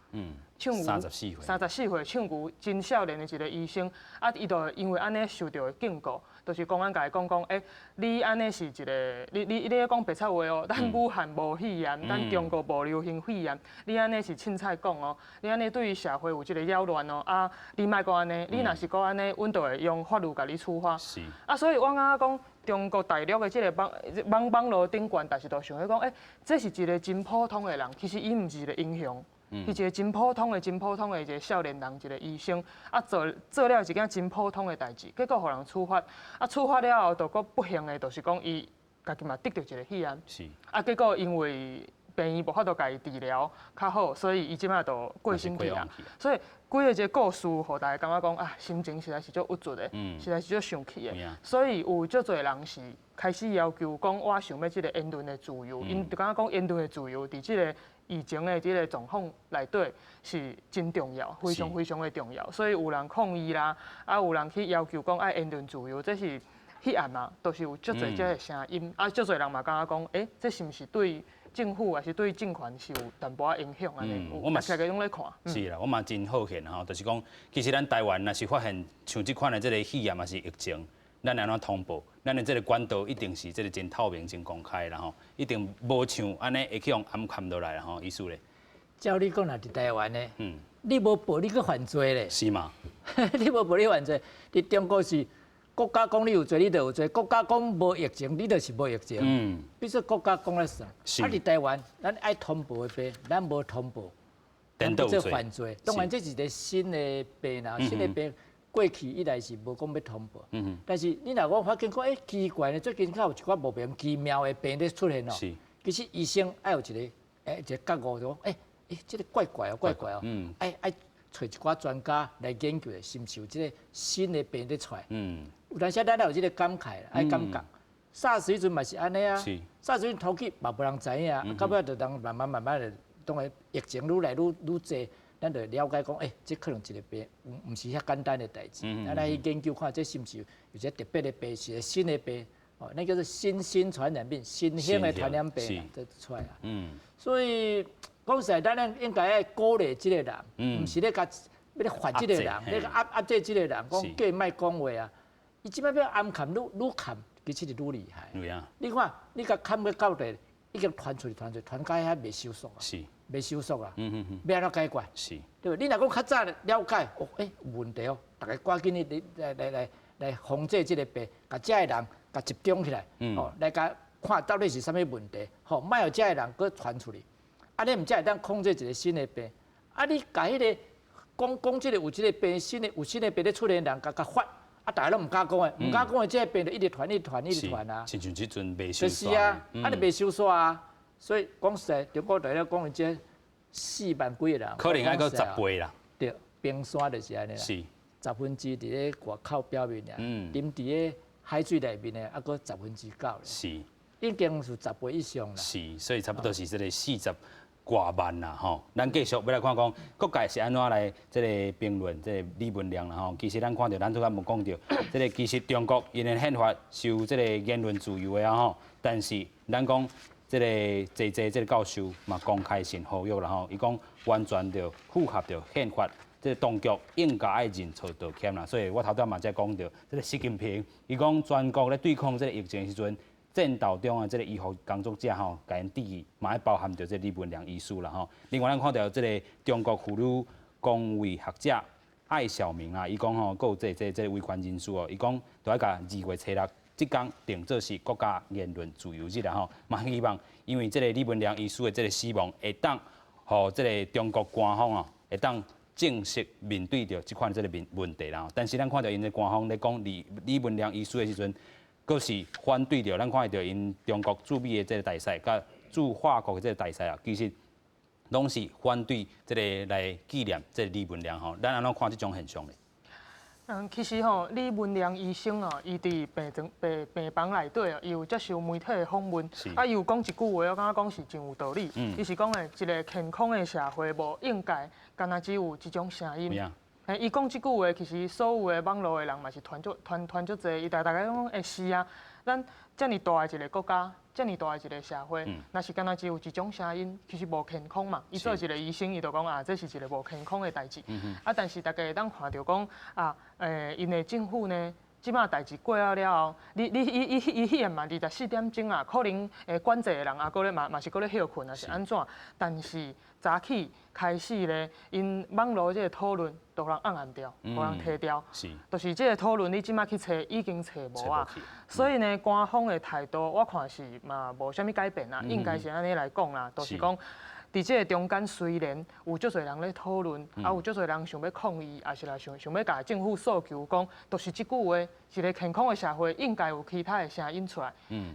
三十四歲。34歲，唱牛真少年的一个醫生，啊，伊就因為按呢受著警告，就是公安共伊講講，欸，你按呢是一个，你你你咧講白賊話哦，咱武漢無肺炎，咱中國無流行肺炎，你按呢是凊彩講哦，你按呢對於社會有這个擾亂哦，啊，你莫閣按呢，你若是閣按呢，阮就會用法律共你處罰。啊，所以我感覺講中國大陸的這个網網網路頂懸，但是都想欲講，欸，這是一个真普通的人，其實伊毋是一个英雄。伊一个真普通的、真普通的一个少年人，一个醫生，啊做做了一件真普通的代誌，結果予人處罰，啊處罰了後，就閣不幸的，就是講伊家己嘛得著一个肺炎，啊結果因為病院無法度共伊治療較好，所以伊這馬就過身去啊。所以規个這个故事，予大家感覺講啊，心情實在是足鬱卒的，實在是足生氣的。所以有足濟人是開始要求講，我想欲這个言論的自由，𪜶就感覺講言論的自由佇這个疫情的這个狀況內底是真重要，非常非常的重要。所以有人抗議啦，啊有人去要求講愛言論自由，這是彼暗啊，都是有足濟這个聲音，啊足濟人嘛感覺講，欸，這是毋是對政府抑是對政權是有淡薄仔影響按呢。我嘛大家攏咧看。是啦，我嘛真好奇吼，就是講，其實咱台灣若是發現像這款的這个肺炎抑是疫情，咱按怎通報？咱的這个管道一定是這个真透明、真公開啦吼，一定無像按呢會去予掩崁落來啦吼，意思咧。照你講，若佇台灣呢，你無報你閣犯罪咧。是嘛？你無報你犯罪，佇中國是國家講你有罪，你就有罪；國家講無疫情，你就是無疫情。必須國家講了算。啊，佇台灣，咱愛通報的病，咱無通報，咱叫做犯罪。當然，這是一个新的病啦，新的病過去以來是無講欲通報。但是你若講發現講，欸，奇怪呢，最近較有一寡莫名其妙的病咧出現哦。其實醫生愛有一个，欸，一个覺悟，就講，欸，欸，這个怪怪哦，怪怪哦。愛愛揣一寡專家來研究，是毋是有這个新的病咧出來？有當時咱也有這个感慨，愛感覺。SARS 時陣嘛是按呢啊。SARS 時陣頭去嘛無人知影，啊，到尾就人慢慢慢慢的，當然疫情愈來愈愈濟，咱就了解講，欸，這可能一个病，毋毋是遐簡單的代誌。咱來去研究看，這是毋是有一个特別的病，是個新的病？哦，那叫做新興傳染病，新興的傳染病，就出來啊。所以講實在，咱應該愛鼓勵這个人，毋是咧共欲咧罰這个人，咧壓壓制這个人，講叫伊莫講話啊。伊這擺欲掩崁愈愈崁，其實是愈厲害。你看，你共崁欲到底，已經傳出去，傳出去，傳到遐袂收束啊。袂收束啊。欲按怎解決？對無？你若講較早了解，哦，欸，有問題哦，逐家趕緊去來來來來防制這个病，共遮的人共集中起來，哦，來共看到底是啥物問題，吼，莫予遮的人閣傳出去。按呢毋才會當控制一个新的病。啊，你共彼个講講這个有這个病，新的有新的病咧出現的人，共共罰，啊，逐家攏毋敢講的，毋敢講的，這个病就一直傳，一直傳，一直傳啊。親像這陣袂收就是啊，啊，你袂收煞啊。所以講實在，中國大陸講這4萬幾个人，可能愛閣十倍啦。對，冰山就是按呢啦。1/10佇咧外口表面爾，沉佇咧海水內面的，猶閣9%咧。已經是十倍以上啦。是，所以差不多是這个四十外萬啦，吼。咱繼續欲來看講，各界是按怎來這个評論這个李文亮啦，吼。其實咱看著，咱拄仔無講著，這个其實中國𪜶的憲法是有這个言論自由的啊，吼。但是咱講這个濟濟這个教授嘛公開性呼籲啦，吼。伊講完全著符合著憲法，這个當局應該愛認錯道歉啦。所以我頭拄嘛才講著，這个習近平伊講全國咧對抗這个疫情的時陣，戰鬥中的這个醫護工作者吼，共𪜶致意，嘛愛包含著這个李文亮醫師啦吼。另外，咱看著這个中國婦女公衛學者艾曉明啊，伊講吼，閣有這這這維權人士哦，伊講著愛共2月初6這工定做是國家言論自由日啦吼。嘛希望因為這个李文亮醫師的這个死亡，會當予這个中國官方哦，會當正式面對著這款這个問問題啦。但是咱看著𪜶的官方咧講李李文亮醫師的時陣，閣是反對著，咱看著𪜶中國駐美的這个大使，佮駐法國的這个大使啊，其實攏是反對這个來紀念這个李文亮吼。咱按怎看這種現象咧？嗯，其實吼，李文亮醫生哦，伊佇病床病病房內底哦，伊有接受媒體的訪問，啊，伊有講一句話，我感覺講是真有道理。伊是講的，一个健康的社會無應該干焦只有這種聲音。欸，伊講這句話，其實所有的網路的人嘛是傳足傳傳足濟，伊大大家攏講，欸，是啊，咱遮爾大的一个國家，遮爾大的一个社會，若是干焦只有一種聲音，其實無健康嘛。伊做一个醫生，伊就講啊，這是一个無健康的代誌。啊，但是大家會當看著講啊，欸，𪜶的政府呢，這擺代誌過了了後，你你伊伊伊彼個嘛24點鐘啊，可能會管制的人啊，閣咧嘛嘛是閣咧歇睏，抑是按怎？但是早起開始咧，𪜶網路這个討論都予人按按掉，予人提掉，就是這个討論，你這擺去揣已經揣無啊。所以呢，官方的態度我看是嘛無啥物改變啦，應該是按呢來講啦，就是講。佇這个中間雖然有足濟人咧討論，啊有足濟人想欲抗議，抑是來想想欲共政府訴求講，就是這句話，一个健康的社會應該有其他的聲音出來。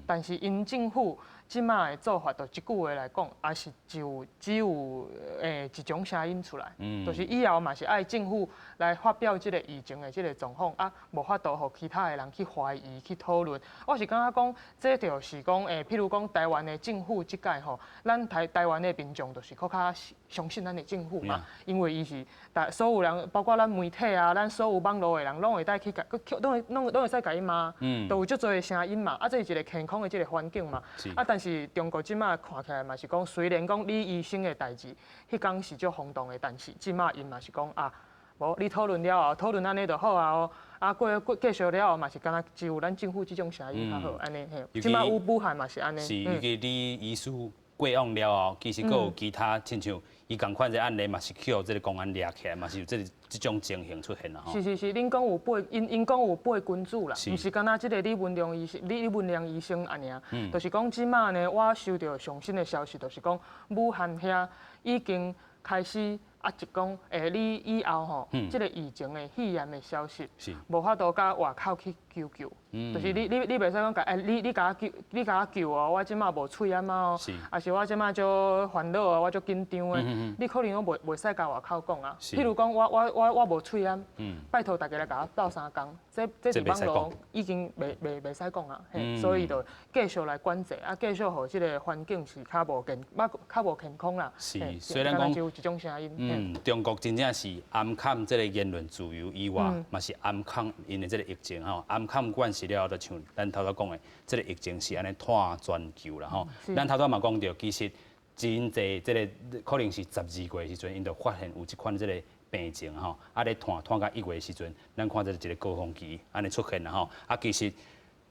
但是𪜶政府這擺的做法，就這句話來講，也是只有只有欸一種聲音出來。就是以後嘛是愛政府來發表這个疫情的這个狀況，啊，無法度予其他的人去懷疑、去討論。我是感覺講，這就是講，欸，譬如講台灣的政府這屆吼，咱台台灣的民眾就是閣較相信咱的政府嘛，因為伊是大所有人，包括咱媒體啊，咱所有網路的人，攏會當去共，攏會攏攏會使共伊罵，都有足濟的聲音嘛。啊，這是一個健康的這個環境嘛。啊，但是中國這馬看起來嘛是講，雖然講李醫生的代誌，彼工是足轟動的，但是這馬𪜶嘛是講啊，無你討論了後，討論按呢就好啊哦。啊，過過繼續了後嘛是敢若只有咱政府這種聲音較好，按呢嘿。這馬武漢嘛是按呢。是，尤其李醫師過往了後，其實閣有其他親像伊仝款這案例嘛是去予這个公安掠起來，嘛是有這个這種情形出現啦吼。是是是，恁講有八，𪜶𪜶講有八君子啦，毋是干焦這个李文亮醫生，李文亮醫生按呢，就是講這馬呢，我收著上新的消息，就是講武漢遐已經開始。啊，一講，你以後吼，這个疫情的肺炎的消息，無法度佮外口去求救，就是你你你袂使講，你你共我救，你共我救哦，我這馬無喙罨啊哦，抑是我這馬足煩惱哦，我足緊張的，你可能攏袂袂使共外口講啊。譬如講，我我我我無喙罨，拜託大家來共我鬥相共，這這佇網路已經袂袂袂使講啊，所以就繼續來管制，啊，繼續予這个環境是較無健，較無健康啦。是，雖然講只有一種聲音。中國真正是嚴控這个言論自由以外，嘛是嚴控𪜶的這个疫情吼，嚴控關係了後，就像咱頭拄講的，這个疫情是按呢湠全球啦吼。咱頭拄嘛講著，其實真濟這个可能是12月的時陣，𪜶就發現有這款這个病情吼，啊咧湠湠到1月的時陣，咱看這一个高峰期按呢出現啦吼，啊其實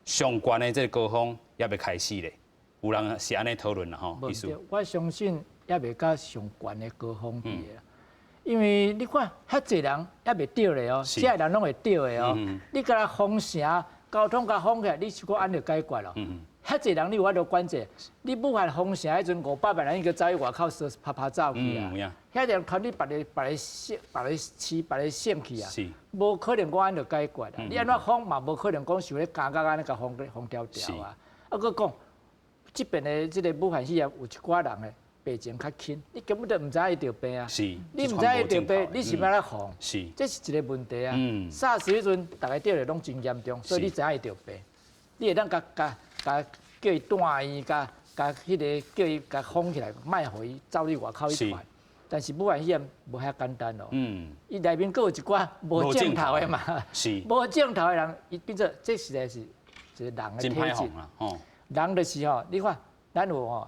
上懸的這个高峰猶未開始咧，有人是按呢討論啦吼。意思我相信猶未到上懸的高峰期啦。因為你看，遐濟人猶未著咧哦，這个人攏會著的哦。你共他封城，交通共封起來，你是講按呢解決咯？遐濟人你有法度管制？你武漢封城彼陣500萬人已經走去外口說趴趴走去啊！遐濟人看你別个別个省、別个市、別个省去啊，無可能講按呢解決啊！你按怎封嘛，無可能講像咧監獄按呢共封封牢牢啊！啊，閣講這邊的這个武漢肺炎有一寡人的病情較輕，你根本就毋知影伊著病啊！你毋知影伊著病，你是欲按怎防？這是一个問題啊。SARS 彼陣，逐个著的攏真嚴重，所以你知影伊著病，你會當共共共叫伊住院，共共彼个叫伊共封起來，莫予伊走去外口去傳。但是武漢肺炎無遐簡單哦。伊內面閣有一寡無症頭的嘛。無症頭的人，伊變做這實在是一個人的體質。人就是吼，你看咱有吼。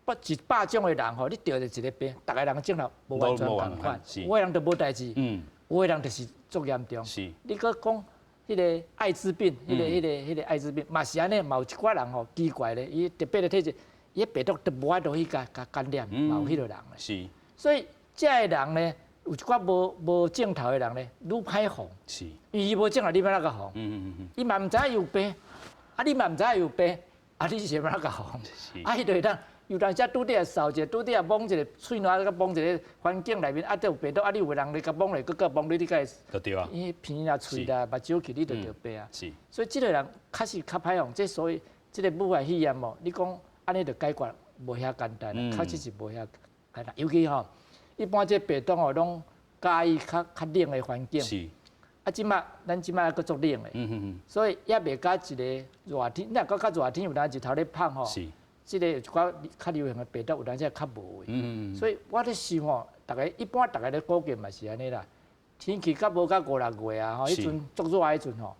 100種的人吼，你著著一个病，逐个人症頭無完全仝款，有的人就無代誌，有的人就是足嚴重。你閣講彼个愛滋病，彼个彼个彼个愛滋病，嘛是按呢，嘛有一寡人吼奇怪咧，伊特別的體質，伊病毒都無法度去共共感染，嘛有彼个人咧。所以這个人呢，有一寡無無症頭的人咧，愈歹防。因為伊無症頭，你欲按怎共防？伊嘛毋知影有病，啊，你嘛毋知影有病，啊，你是欲按怎共防？啊，彼就會當。有當時拄著掃一下，拄著摸一个喙瀾，佮摸一个環境內面，啊，都有病毒，啊，你有個人來共摸咧，閣閣摸你，你會就對啊。伊鼻啊、喙啦、目睭去，你就著病啊。所以這个人確實較歹防，這所以這个武漢肺炎哦，你講按呢就解決無遐簡單，確實是無遐簡單。尤其吼，一般這病毒哦，攏佮意較較冷的環境。啊，這馬咱這馬閣足冷的。所以猶未到一個熱天，你若閣較熱天，有當日頭咧曬吼。這个有一寡較流行的病毒，有當時較無的，所以我咧想吼，逐家一般逐家咧估計嘛是按呢啦。天氣較無到五六月啊，吼，彼陣足熱彼陣吼，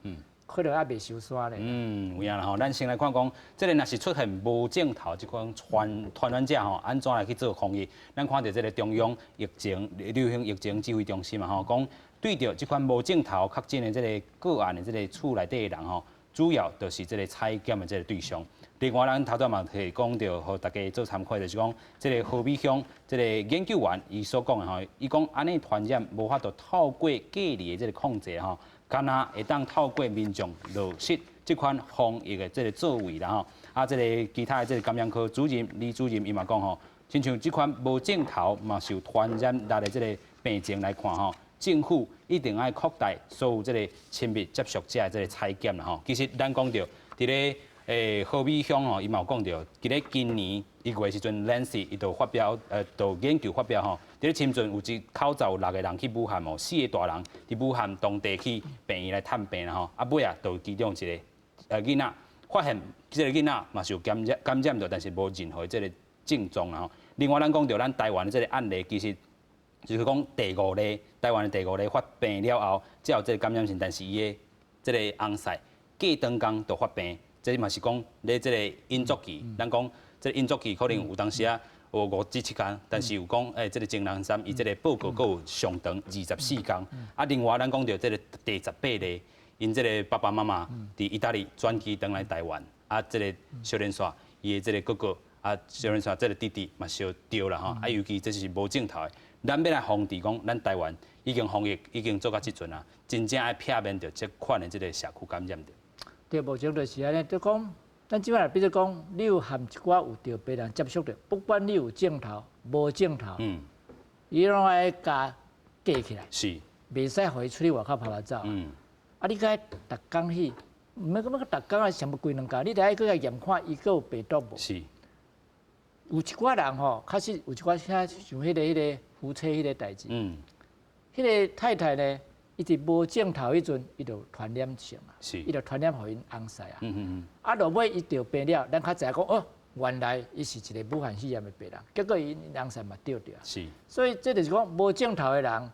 可能猶未收山咧。嗯，有影啦吼。咱先來看講，這个若是出現無症頭這款傳傳染者吼，按怎來去做防疫？咱看著這个中央疫情流行疫情指揮中心嘛吼，講對著這款無症頭確診的這个個案的這个厝內底的人吼，主要就是這个採檢的這个對象。另外，咱頭拄嘛提講著，予大家做參考，就是講這个和美鄉這个研究員伊所講的吼，伊講按呢傳染無法度透過隔離的這个控制吼，敢若會當透過民眾落實這款防疫的這个作為啦吼。啊，這个其他的這个感染科主任李主任伊嘛講吼，親像這款無症頭嘛受傳染力的這个病情來看吼，政府一定愛擴大所有這个親密接觸者的這个採檢啦吼。其實咱講著，佇咧和美鄉吼，伊嘛有講著，佇咧今年1月時陣，Lancet 伊就發表，就研究發表吼，佇咧深圳有一口罩有六个人去武漢哦，四个大人佇武漢當地去病院來探病啦吼，啊尾啊，就其中一个囡仔發現這个囡仔嘛是有感染感染著，但是無任何這个症狀啦吼。另外，咱講著咱台灣的這個案例，其實就是講第五例，台灣的第五例發病了後，才有這個感染性，但是伊的這個翁婿過長工就發病，這嘛是講咧這個運作期，咱講這個運作期可能有當時啊有5至7工，但是有講這個鍾南山伊這個報告閣有上長24工。啊，另外咱講著這個第18例，𪜶這個爸爸媽媽佇意大利轉機轉來台灣，啊，這個小連紲伊的這個哥哥，啊，小連紲這個弟弟嘛相著啦吼，啊，尤其這是無症頭的，咱欲來防治講，咱台灣已經防疫已經做到這陣啊，真正愛避免著這款的這個社區感染著。對，目前就是按呢，就講，咱這擺比如講，你有和一寡有著病人接觸著，不管你有症頭無症頭，伊攏愛共隔起來，袂使予伊出去外口趴趴走。啊，你該逐工去，毋免講欲逐工啊，上無規兩工，你著愛閣共驗看伊閣有病毒無？有一寡人吼，確實有一寡像彼個夫妻彼個代誌。彼個太太呢，伊佇無症頭彼陣，伊就傳染性啊，伊就傳染予𪜶翁婿啊。啊，落尾伊著病了，咱較知影講哦，原來伊是一個武漢肺炎的病人，結果𪜶翁婿嘛著著啊。所以這就是講無症頭的人。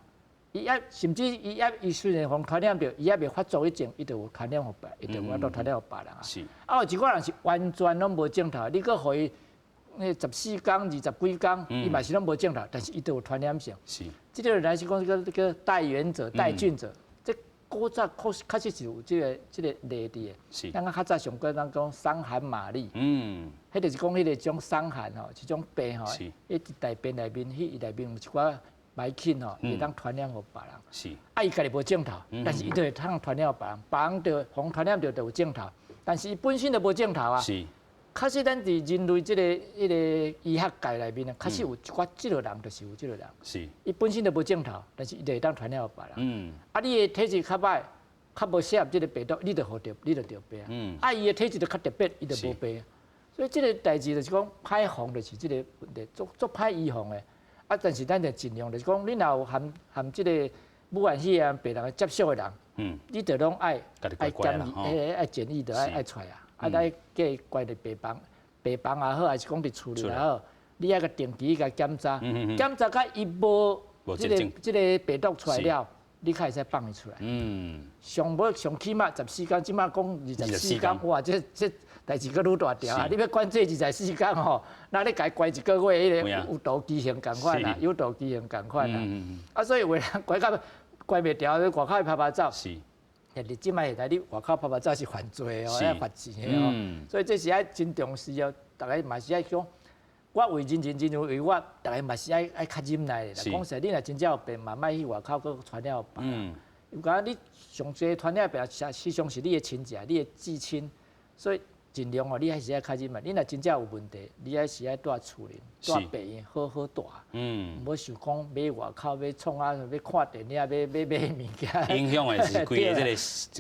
伊猶甚至伊猶伊雖然予傳染著，伊猶未發作以前，伊就有傳染予別，伊就有法度傳染予別人啊。啊，有一寡人是完全攏無症頭，你閣予伊彼14工、20幾工，伊嘛是攏無症頭，但是伊就有傳染性。這個來是講叫叫帶原者、帶菌者，這古早確確實是有這個例佇的。咱較早上過咱講傷寒瑪麗。彼就是講彼個種傷寒吼，這種病吼，彼一大便內面，彼伊內面有一寡黴菌吼，會當傳染予別人。啊，伊家己無症頭，但是伊就會通傳染予別人，別人就予傳染著就有症頭，但是伊本身就無症頭啊。確實，咱佇人類這個醫學界內面啊，確實有一寡這個人就是有這個人。伊本身就無症頭，但是伊就會當傳染予別人。啊，你的體質較歹，較無適合這個病毒，你就予著，你就著病。啊，伊的體質就較特別，伊就無病。所以這個代誌就是講歹防，就是這個問題，足足歹預防的。啊，但是咱就盡量就是講，你若有和和這個武漢肺炎病人接觸的人，你就攏愛愛檢疫，愛檢疫，就愛愛出來啊，啊，愛共關佇病房，病房也好，還是講佇厝裡也好，你愛共定期去共檢查，檢查甲伊無這個病毒出來了，你較會使放伊出來。上無上起碼十四工，這馬講24工，哇，這代誌閣愈大條啊！你欲管制24工吼，那你共伊關一個月，彼個有途畸形仝款啦，有途畸形仝款啦。啊，所以有的人關到關袂牢，外口趴趴走。但是這擺現在你外口趴趴走是犯罪哦，要罰錢的哦。所以這是愛真重視哦，逐个嘛是愛講，我為人人，人為我，逐个嘛是愛愛較忍耐的啦。講實在，你若真正有病，嘛莫去外口閣傳染予別人。有感覺你上濟傳染病，實際上是你的親戚、你的至親，所以盡量哦，你還是愛較忍耐。你若真正有問題，你還是愛蹛厝裡，蹛病院好好蹛。毋好想講欲外口欲創啊，欲看電影，欲欲買物件。影響的是規个這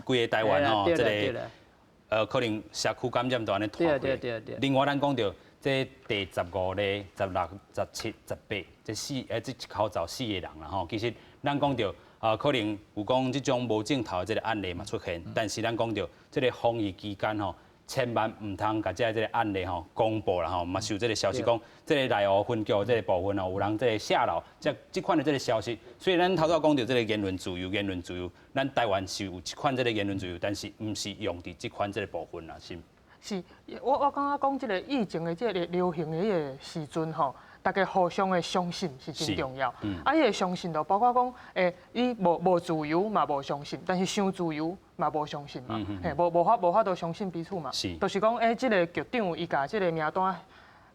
個規个台灣吼，這個可能社區感染都按呢拖開。另外，咱講著這第15例、16、17、18，這一口罩四個人啦吼。其實咱講著啊，可能有講這種無症頭的這個案例嘛出現，但是咱講著這個防疫期間吼，千萬毋通共這個案例吼公布啦吼，嘛受這個消息講，這個內湖分局這個部分吼，有人這個洩露這這款的這個消息。所以咱頭拄仔講著這個言論自由，言論自由，咱台灣是有這款這個言論自由，但是毋是用佇這款這個部分啦，是。是，我感覺講這個疫情的這個流行的彼個時陣吼，大家互相的相信是真重要。啊，彼個相信就包括講，你無自由嘛無相信，但是傷自由嘛無相信嘛，嘿，無法度相信彼此嘛。就是講，這個局長伊共這個名單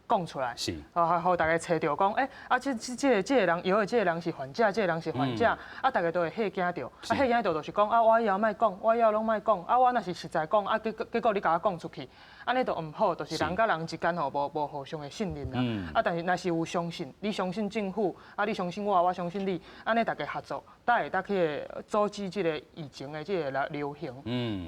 講出來，啊，予大家揣著講，啊，這個人，伊這個人是患者，這個人是患者，啊，大家都會嚇驚著，啊，嚇驚著就是講，啊，我以後莫講，我以後攏莫講，啊，我若是實在講，啊，結果你共我講出去，按呢就毋好，就是人佮人之間吼無互相的信任啦。啊，但是若是有相信，你相信政府，啊，你相信我，我相信你，按呢大家合作，才會當去阻止這個疫情的這個流行，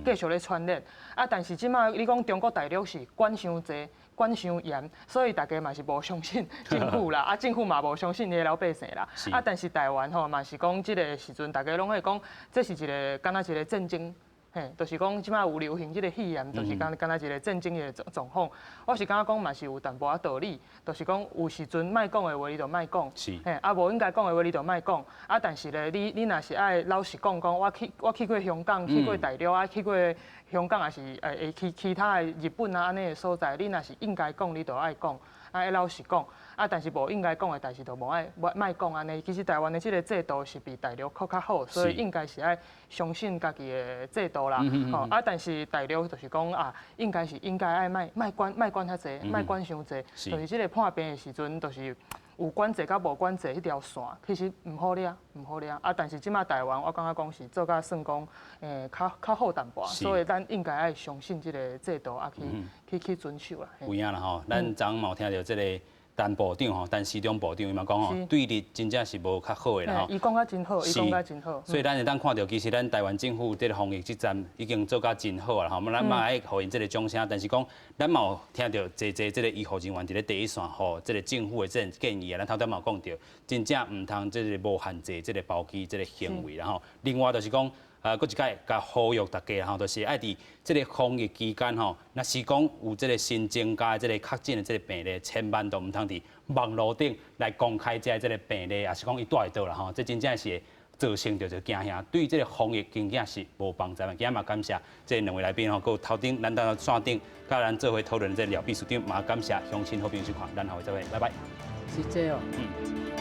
繼續咧傳染。啊，但是這馬你講中國大陸是管傷濟。管傷嚴，所以大家嘛是無相信政府啦，啊，政府嘛無相信彼个老百姓啦。啊，但是台灣吼嘛是講這個時陣，大家攏會講，這是一個敢若一個戰爭。嘿，就是講這擺有流行這个肺炎，就是敢若一个戰爭的狀況。我是感覺講嘛是有淡薄仔道理，就是講有時陣莫講的話你就莫講，嘿，啊無應該講的話你就莫講。啊，但是咧，你若是愛老實講講，我去過香港，去過大陸啊，去過香港，也是其他的日本啊按呢的所在，你若是應該講，你就愛講，愛老實講。啊，但是無應該講的代誌就無愛莫講按呢。其實台灣的這个制度是比大陸閣較好，所以應該是愛相信家己的制度啦。吼啊，但是大陸就是講啊，應該是應該愛莫管遐濟，莫管傷濟。就是這个破病的時陣，就是有管制佮無管制彼條線，其實毋好掠，毋好掠。啊，但是這馬台灣，我感覺講是做甲算講，較好淡薄，所以咱應該愛相信這个制度啊，去遵守啦。有影啦吼，咱昨昏嘛有聽著這个陳部長吼，陳時中部長伊嘛講吼，對立真正是無較好的啦吼。伊講甲真好，伊講甲真好。所以咱會當看著，其實咱台灣政府這个防疫這站已經做甲真好啊吼，咱嘛愛予𪜶這个掌聲。但是講，咱嘛有聽著濟濟這个醫護人員佇咧第一線，予這个政府的這个建議啊，咱頭拄嘛有講著，真正毋通這个無限制這个包機這个行為啦吼。另外就是講，閣一擺共呼籲大家吼，就是愛佇這个防疫期間吼，若是講有這个新增加這个確診的這个病例，千萬都毋通佇網路頂來公開這个病例，抑是講伊蹛佇佗啦吼，這真正是會造成著就驚嚇，對這个防疫真正是無幫助。今仔嘛感謝這兩位來賓吼，閣有頭頂咱當線頂，佮咱做伙討論這个廖秘書長，嘛感謝鄉親好朋友收看，咱下回再會，拜拜。謝謝哦。嗯。